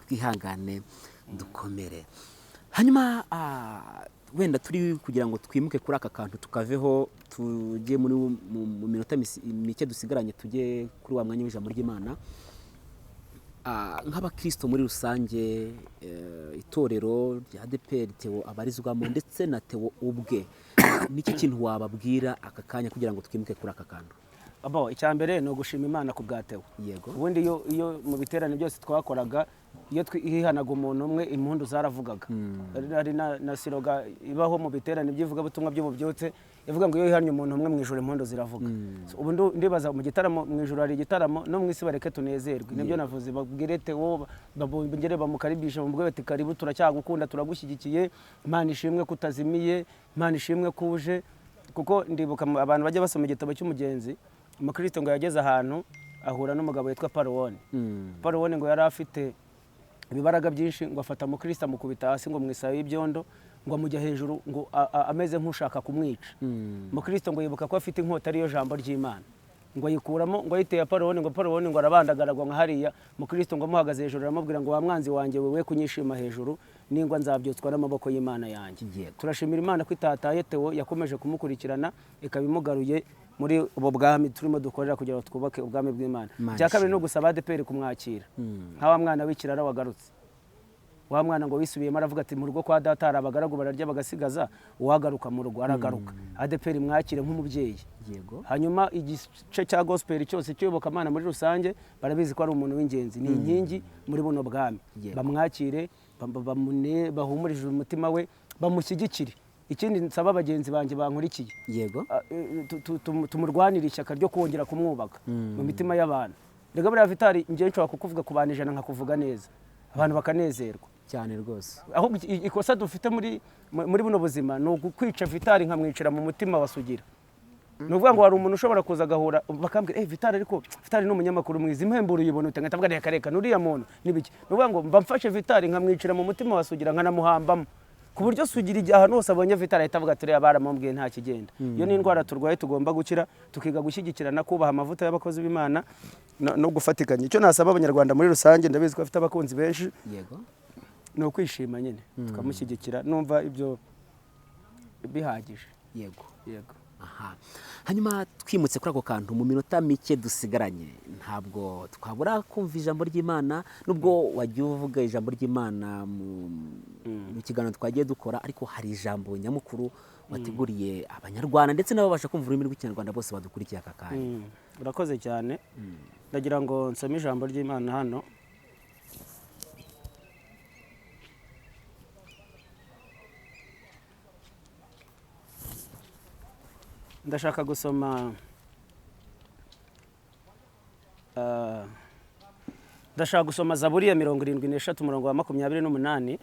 Twihangane dukomere. Hanyuma wenda turi kugira ngo twimuke kuri aka kantu tukaveho, tujye muri mu minota mike dusigaranye, tujye kuri wa mwanya w'ijambo ry'Imana. Nk'abakristo muri rusange, itorero rya ADEPR Theo abarizwamo ndetse na Theo ubwe, niki kintu wababwira aka kanya kugira ngo twimuke kuri aka kantu? Abo, icya mbere ni ugushima Imana ku bwa Theo. Ubundi iyo mu biterane byose twakoraga, iyo hihanaga umuntu umwe, impundu zaravugaga. Hari na slogan ibaho mu biterane by'ivugabutumwa by'ububyutse ivuga ngo iyo hihannye umuntu umwe, mu ijuru impundu ziravuga. So, ubu ndibaza mu gitaramo, mu ijuru hari igitaramo, no mu isi bareke tunezerwe. Nibyo navuze, babwire Theo, bongere bamukaribishe, bamubwire bati karibu, turacyagukunda, turagushyigikiye, Imana ishimwe ko utazimiye, Imana ishimwe ko uje. Kuko ndibuka abantu bajya basoma igitabo cy'umugenzi, umukristo ngo yageze ahantu ahura n'umugabo witwa Paruwoni. Paruwoni ngo yari afite ibibaraga byinshi, ngo afata umukristo amukubita hasi ngo mu isayo y'ibyondo. Ngo amujya hejuru, ngo ameze nk'ushaka kumwica. Mukristo ngo yibuka ko afite inkota, ariyo jambo ry'Imana, ngo ayikuramo, ngo ayiteye Apoloni, ngo Apoloni ngo arabandagaragwa nka hariya. Mukristo ngo amuhagaze hejuru aramubwira ngo: "Wa mwanzi wanjye wewe, kunyishima hejuru ningwa nzabyutswa n'amaboko y'Imana yanjye." Turashimira Imana ko itataye Theo, yakomeje kumukurikirana ikaba imugaruye muri ubu bwami turimo dukorera kugira ngo twubake ubwami bw'Imana. Imana Icya kabiri ni ishimwe. ugusaba ADEPR kumwakira nka wa mwana w'ikirara wagarutse. Wa mwana ngo wisubiyemo aravuga ati: "Mu rugo kwa data hari abagaragu bararya bagasigaza, uwagaruka mu rugo aragaruka." ADEPR mwakire nk'umubyeyi. Hanyuma igice cya gospel cyose cy'iyobokamana muri rusange barabizi ko ari umuntu w'ingenzi, ni inkingi muri buno bwami. Bamwakire, bahumurije umutima we, bamushyigikire. Ikindi nsaba bagenzi banjye bankurikiye, tumurwanire ishyaka ryo kongera kumwubaka mu mitima y'abantu. Rega buriya Vitali, njyewe nshobora kukuvuga ku bantu 100 nkakuvuga neza, abantu bakanezerwa. Cyane rwose. Ahubwo ikosa dufite muri buno buzima ni ukwica Vitali nkamwicira mu mutima wa Sugira. Ni ukuvuga ngo hari umuntu ushobora kuza agahura bakambwira: "Eh, Vitali, ariko Vitali ni umunyamakuru mwiza, impemburo uyibona ute?" Nkahita mvuga: "Reka reka, nuriya muntu n'ibiki." Ni ukuvuga ngo mba mfashe Vitali nkamwicira mu mutima wa Sugira, nkanamuhambamo, ku buryo Sugira igihe ahantu hose abonye Vitali ahita avuga ati: "Uriya baramubwiye nta kigenda." Iyo ni indwara turwaye tugomba gukira, tukiga gushyigikirana, kubaha amavuta y'abakozi b'Imana no gufatikanya. Icyo nasaba Abanyarwanda muri rusange, ndabizi ko bafite abakunzi benshi, ni ukwishima nyine tukamushyigikira. Numva ibyo bihagije. Yego. Aha, hanyuma twimutse kuri ako kantu, mu minota mike dusigaranye ntabwo twabura kumva ijambo ry'Imana, nubwo wagiye uvuga ijambo ry'Imana mu kiganiro twagiye dukora, ariko hari ijambo nyamukuru wateguriye Abanyarwanda ndetse n'ababasha kumva ururimi rw'Ikinyarwanda bose badukurikiye aka kanya. Urakoze cyane. Ndagira ngo nsome ijambo ry'Imana hano. Ndashaka gusoma Zaburi ya 73, umurongo wa 28.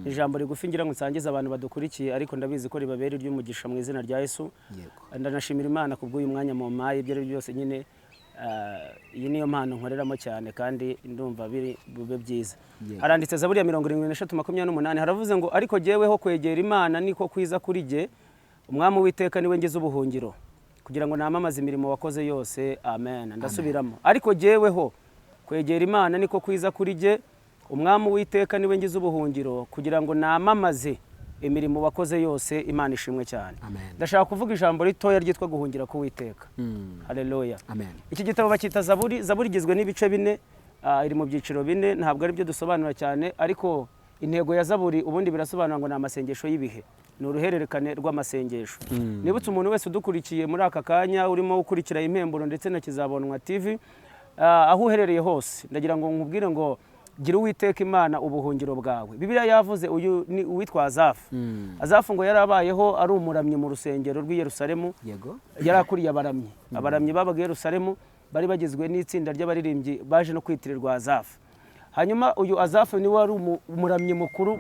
Ijambo rigufi ngira ngo nsangize abantu badukurikiye, ariko ndabizi ko ribabera iry'umugisha mu izina rya Yesu. Ndanashimira Imana ku bw'uyu mwanya mu mpaye. Ibyo ari byo byose nyine, iyi niyo mpano nkoreramo cyane kandi ndumva biri bube byiza. Haranditse Zaburi ya 73 28, haravuze ngo: "Ariko jyeweho kwegera Imana niko kwiza kuri jye, Umwami Uwiteka niwe ngize ubuhungiro, kugira ngo namamaze imirimo wakoze yose." Amen. Ndasubiramo: "Ariko jyeweho kwegera Imana niko kwiza kuri jye, Umwami Uwiteka niwe ngize ubuhungiro, kugira ngo namamaze imirimo wakoze yose." Imana ishimwe cyane. Amen. Ndashaka kuvuga ijambo ritoya ryitwa guhungira ku Witeka. Haleluya. Amen. Iki gitabo bacyita Zaburi. Zaburi igizwe n'ibice bine, iri mu byiciro bine, ntabwo ari byo dusobanura cyane, ariko intego ya Zaburi ubundi birasobanura ngo ni amasengesho y'ibihe, ni uruhererekane rw'amasengesho. Nibutse umuntu wese udukurikiye muri aka kanya, urimo ukurikira Impemburo ndetse na Kizabonwa TV, aho uherereye hose, ndagira ngo nkubwire ngo gira Uwiteka Imana ubuhungiro bwawe. Bibiliya yavuze, uyu ni uwitwa Azafu. Azafu ngo yarabayeho ari umuramyi mu rusengero rw'i Yerusalemu. Yari akuriye abaramyi. Abaramyi babaga i Yerusalemu bari bagizwe n'itsinda ry'abaririmbyi baje no kwitirirwa Azafu. Hanyuma uyu Azafu niwe wari umuramyi mukuru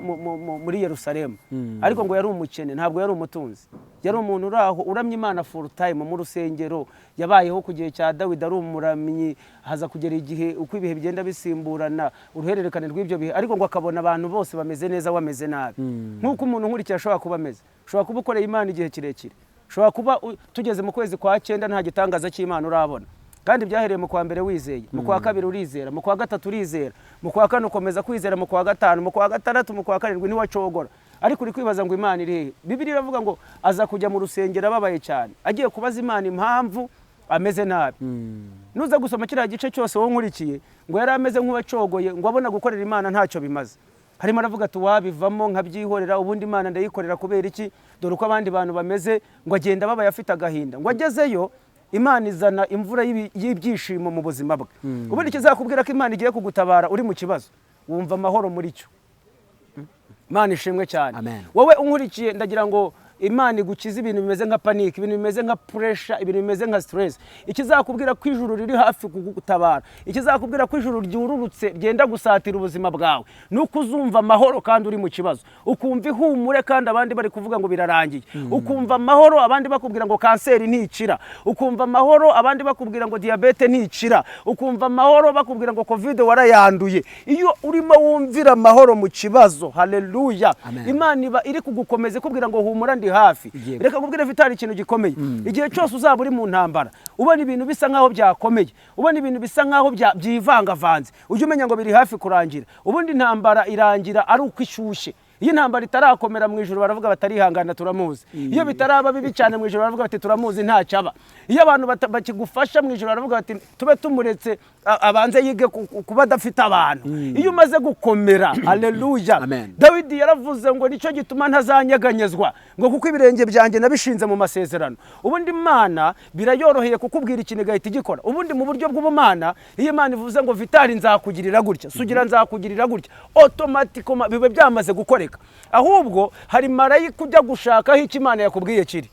muri Yerusalemu, ariko ngo yari umukene, ntabwo yari umutunzi. Yari umuntu uri aho uramya Imana full time mu rusengero. Yabayeho ku gihe cya Dawidi ari umuramyi, haza kugera igihe uko ibihe bigenda bisimburana, uruhererekane rw'ibyo bihe, ariko ngo akabona abantu bose bameze neza, bameze nabi, nk'uko umuntu nkurikiye ashobora kuba ameze. Ushobora kuba ukoreye Imana igihe kirekire, ushobora kuba tugeze mu kwezi kwa cyenda nta gitangaza cy'Imana urabona, kandi byahereye mu kwa mbere wizeye, mu kwa kabiri urizera, mu kwa gatatu urizera, mu kwa kane ukomeza kwizera, mu kwa gatanu, mu kwa gatandatu, mu kwa karindwi ntiwacogora, ariko uri kwibaza ngo Imana iri hehe? Bibiliya iravuga ngo aza kujya mu rusengero ababaye cyane, agiye kubaza Imana impamvu ameze nabi. Nuza gusoma kiriya gice cyose, wowe nkurikiye, ngo yari ameze nk'uwacogoye, ngo abona gukorera Imana ntacyo bimaze. Harimo aravuga ati: "Wabivamo nkabyihorera, ubundi Imana ndayikorera kubera iki? Dore uko abandi bantu bameze." Ngo agenda ababaye afite agahinda. Ngo agezeyo, Imana izana imvura y'ibyishimo mu buzima bwe. Ubundi ikizakubwira ko Imana igiye kugutabara uri mu kibazo, wumva amahoro muri cyo. Imana ishimwe cyane. Amen. Wowe unkurikiye, ndagira ngo Imana igukiza ibintu bimeze nka panic, ibintu bimeze nka pressure, ibintu bimeze nka stress. Ikizakubwira ko ijuru riri hafi kugutabara, ikizakubwira ko ijuru ryururutse ryenda gusatira ubuzima bwawe, ni uko uzumva amahoro kandi uri mu kibazo, ukumva ihumure kandi abandi bari kuvuga ngo birarangiye, ukumva amahoro abandi bakubwira ngo kanseri ntikira, ukumva amahoro abandi bakubwira ngo diyabete ntikira, ukumva amahoro bakubwira ngo COVID warayanduye. Iyo urimo wumvira amahoro mu kibazo, haleluya, Amen. Imana iba iri kugukomeza ikubwira ngo humura, ndi hafi. Reka nkubwire Vitali ikintu gikomeye. Igihe cyose uzaba uri mu ntambara, ubona ibintu bisa nkaho byakomeye, ubona ibintu bisa nkaho byivangavanze, ujye umenya ngo biri hafi kurangira. Ubundi intambara irangira ari uko ishyushye. Iyo intambara itarakomera, mu ijoro baravuga batarihangana, turamuzi. Iyo bitaraba bibi cyane, mu ijoro baravuga bati turamuzi, ntacyaba. Iyo abantu bakigufasha, mu ijoro baravuga bati tube tumuretse abanze yige kuba adafite abantu. Iyo umaze gukomera, haleluya. Amen. Dawidi yaravuze ngo nicyo gituma ntazanyeganyezwa, ngo kuko ibirenge byanjye nabishinze mu masezerano. Ubundi Imana birayoroheye kukubwira ikintu igahita igikora. Ubundi mu buryo bw'ubumana, iyo Imana ivuze ngo Vitali nzakugirira gutya, Sugira nzakugirira gutya, automatiquement biba byamaze gukoreka. Ahubwo hari marayika ujya gushaka aho icyo Imana yakubwiye kiri.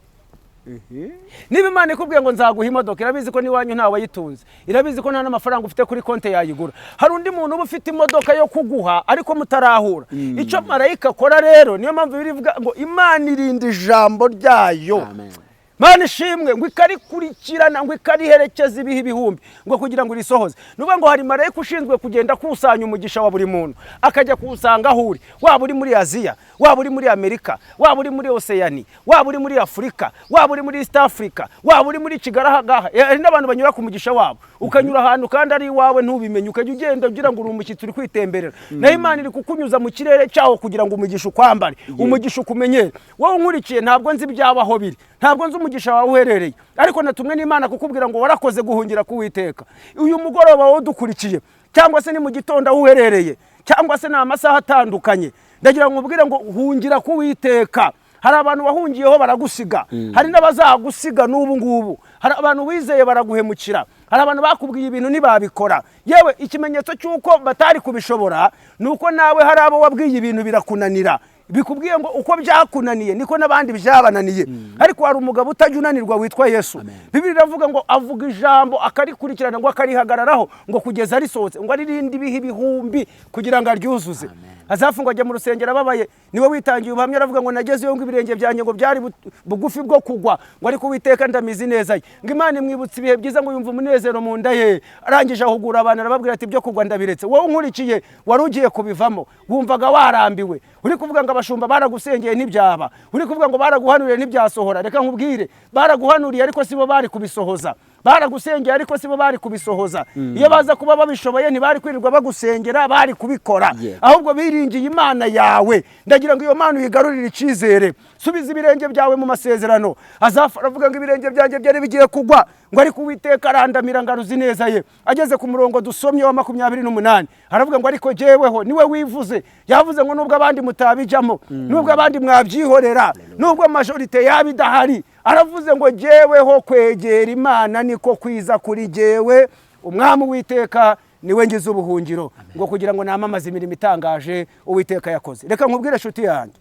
Niba Imana ikubwiye ngo nzaguha imodoka, irabizi ko n'iwanyu ntawe wayitunze, irabizi ko nta n'amafaranga ufite kuri konti yayigura. Hari undi muntu uba ufite imodoka yo kuguha ariko mutarahura. Icyo marayika akora rero, niyo mpamvu bivuga ngo Imana irinda ijambo ryayo. Amen. Mana ishimwe, ngo ikarikurikirana, ngo ikariherekeza ibihe ibihumbi, ngo kugira ngo irisohoze. Ni ukuvuga ngo hari marayika ushinzwe kugenda akusanya umugisha wa buri muntu, akajya kuwusanga aho uri, waba uri muri Aziya, waba uri muri Amerika, waba uri muri Oseyani, waba uri muri Afurika, waba uri muri East Africa, waba uri muri Kigali aha ngaha. Hari n'abantu banyura ku mugisha wabo, ukanyura ahantu kandi ari iwawe ntubimenye, ukajya ugenda ugira ngo uri umushyitsi uri kwitemberera, naho Imana iri kukunyuza mu kirere cyawo kugira ngo umugisha ukwambare, umugisha ukumenyere. Wowe unkurikiye, ntabwo nzi ibyawe aho biri, ntabwo nzi umugisha wawe uherereye, ariko natumwe n'Imana kukubwira ngo warakoze guhungira ku Uwiteka. Uyu mugoroba wowe udukurikiye, cyangwa se ni mu gitondo aho uherereye, cyangwa se ni amasaha atandukanye, ndagira ngo nkubwire ngo hungira ku Uwiteka. Hari abantu wahungiyeho baragusiga, hari n'abazagusiga n'ubu ngubu. Hari abantu wizeye baraguhemukira, hari abantu bakubwiye ibintu ntibabikora. Yewe, ikimenyetso cy'uko batari kubishobora ni uko nawe hari abo wabwiye ibintu birakunanira. Bikubwiye ngo uko byakunaniye niko n'abandi byabananiye. Ariko hari umugabo utajya unanirwa witwa Yesu. Bibiri iravuga ngo avuga ijambo akarikurikirana, ngo akarihagararaho, ngo kugeza risohotse, ngo aririnde ibihe ibihumbi kugira ngo aryuzuze. Azafungwa ajya mu rusengero ababaye, niwe witangiye ubuhamya, aravuga ngo nagezeyo ngo ibirenge byanjye ngo byari bugufi bwo kugwa, ngo ariko Uwiteka ndamizi neza ye. Ngo Imana imwibutsa ibihe byiza, ngo yumva umunezero mu nda ye. Arangije ahugura abantu, arababwira ati ibyo kugwa ndabiretse. Wowe unkurikiye, wari ugiye kubivamo, wumvaga warambiwe, uri kuvuga ngo abashumba baragusengeye ntibyaba, uri kuvuga ngo baraguhanuriye ntibyasohora, reka nkubwire: baraguhanuriye ariko sibo bari kubisohoza, baragusengeye ariko sibo bari kubisohoza. Iyo baza kuba babishoboye ntibari kwirirwa bagusengera, bari kubikora. Ahubwo biringiye Imana yawe. Ndagira ngo iyo Mana uyigarurire icyizere. Subiza ibirenge byawe mu masezerano. Azafa aravuga ngo ibirenge byanjye byari bigiye kugwa, ngo ariko Uwiteka arandamira ngaruzi neza ye. Ageze ku murongo dusomye wa 28, aravuga ngo ariko jyeweho, niwe wivuze, yavuze ngo nubwo abandi mutabijyamo, nubwo abandi mwabyihorera, nubwo majorité yaba idahari, aravuze ngo jyeweho kwegera Imana niko kwiza kuri jyewe, umwami Uwiteka niwe ngize ubuhungiro, ngo kugira ngo namamaze imirimo itangaje Uwiteka yakoze. Reka nkubwire inshuti yanjye,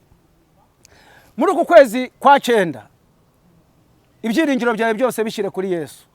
muri uku kwezi kwa cyenda ibyiringiro byawe byose bishyire kuri Yesu.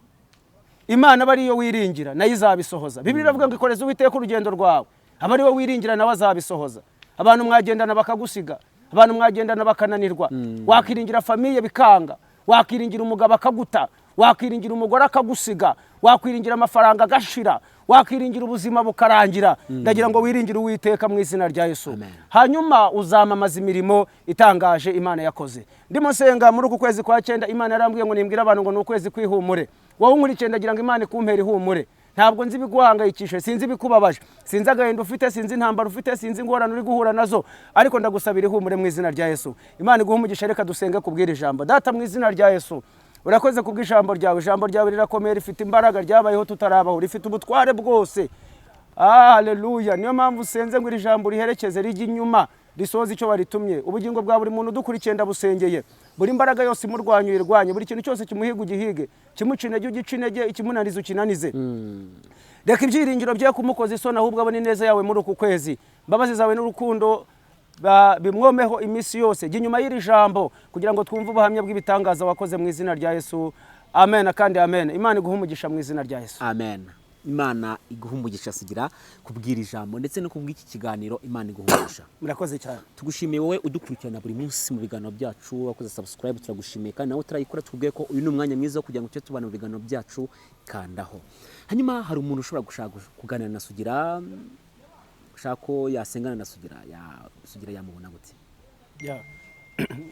Imana aba ariyo wiringira, nayo izabisohoza. Bibiliya iravuga ngo ikoreze Uwiteka urugendo rwawe, aba ari we wiringira, nawe azabisohoza. Abantu mwagendana bakagusiga, abantu mwagendana bakananirwa, wakiringira famille bikanga, wakiringira umugabo akaguta, wakiringira umugore akagusiga, wakwiringira amafaranga agashira, wakiringira ubuzima bukarangira. Ndagira ngo wiringire Uwiteka mu izina rya Yesu. Amen. Hanyuma uzamamaza imirimo itangaje Imana yakoze. Ndimo nsenga muri uku kwezi kwa cyenda, Imana yarambwiye ngo nimbwire abantu ngo ni ukwezi kwihumure. Wowe unkurikiye, ndagira ngo Imana ikumpere ihumure. Ntabwo nzi ibiguhangayikishije, sinzi ibikubabaje, sinzi agahinda ufite, sinzi intambara ufite, sinzi ingorane uri guhura nazo, ariko ndagusabira ihumure mu izina rya Yesu. Imana iguhe umugisha. Reka dusenge kubwira ijambo. Data, mu izina rya Yesu, urakoze kubw'ijambo ryawe. Ijambo ryawe rirakomeye, rifite imbaraga, ryabayeho tutarabaho, rifite ubutware bwose. Haleluya! Niyo mpamvu usenze ngo iri jambo riherekeze, rijye inyuma, risohoze icyo waritumye. Ubugingo bwa buri muntu udukurikiye ndabusengeye. Buri mbaraga yose imurwanya uyirwanye, buri kintu cyose kimuhiga ugihige, kimuca intege ugica intege, ikimunaniza ukinanize. Reka ibyiringiro bye kumukoza isoni, ahubwo abone ineza yawe muri uku kwezi, imbabazi zawe n'urukundo. Bimwomeho iminsi yose. Jya inyuma y'iri jambo kugira ngo twumve ubuhamya bw'ibitangaza wakoze mu izina rya Yesu. Amen kandi amen. Imana iguhe umugisha mu izina rya Yesu. Amen. Imana iguha umugisha, Sugira, kubwira ijambo ndetse no kubw'iki kiganiro. Imana iguha umugisha. Murakoze cyane. Tugushimiye wowe udukurikirana buri munsi mu biganiro byacu, wakoze subscribe, turagushimiye. Kandi nawe utarayikora, tubwiye ko uyu ni umwanya mwiza wo kugira ngo tujye tubana mu biganiro byacu, kandaho. Hanyuma hari umuntu ushobora gushaka kuganira na Sugira, ushaka ko yasengana na Sugira, Sugira yamubona gute? Yeah.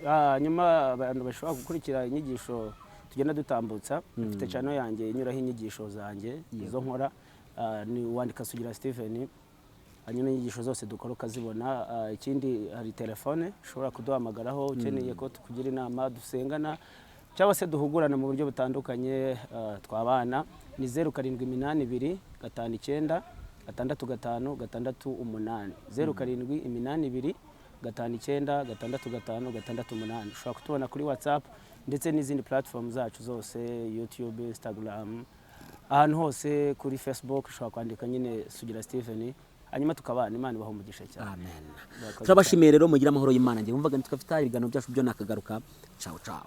Hanyuma abantu bashobora gukurikira inyigisho tugenda dutambutsa, mfite channel yanjye inyuraho inyigisho zanjye izo nkora. Ni wandika Sugira Steven, hanyuma inyigisho zose dukora ukazibona. Ikindi hari telefone ushobora kuduhamagaraho ukeneye ko tukugira inama, dusengana cyangwa se duhugurana mu buryo butandukanye, twabana, ni 0782596568, 0782596568. Ushobora kutubona kuri WhatsApp ndetse n'izindi platform zacu zose, YouTube, Instagram, ahantu hose, kuri Facebook ushobora kwandika nyine Sugira Steven, hanyuma tukabana. Imana ibaha umugisha cyane. Amen. Murakoze. Turabashimiye rero, mugire amahoro y'Imana. Njye wumvaga ntitwafite ibiganiro byacu byo nakagaruka. Ciao ciao.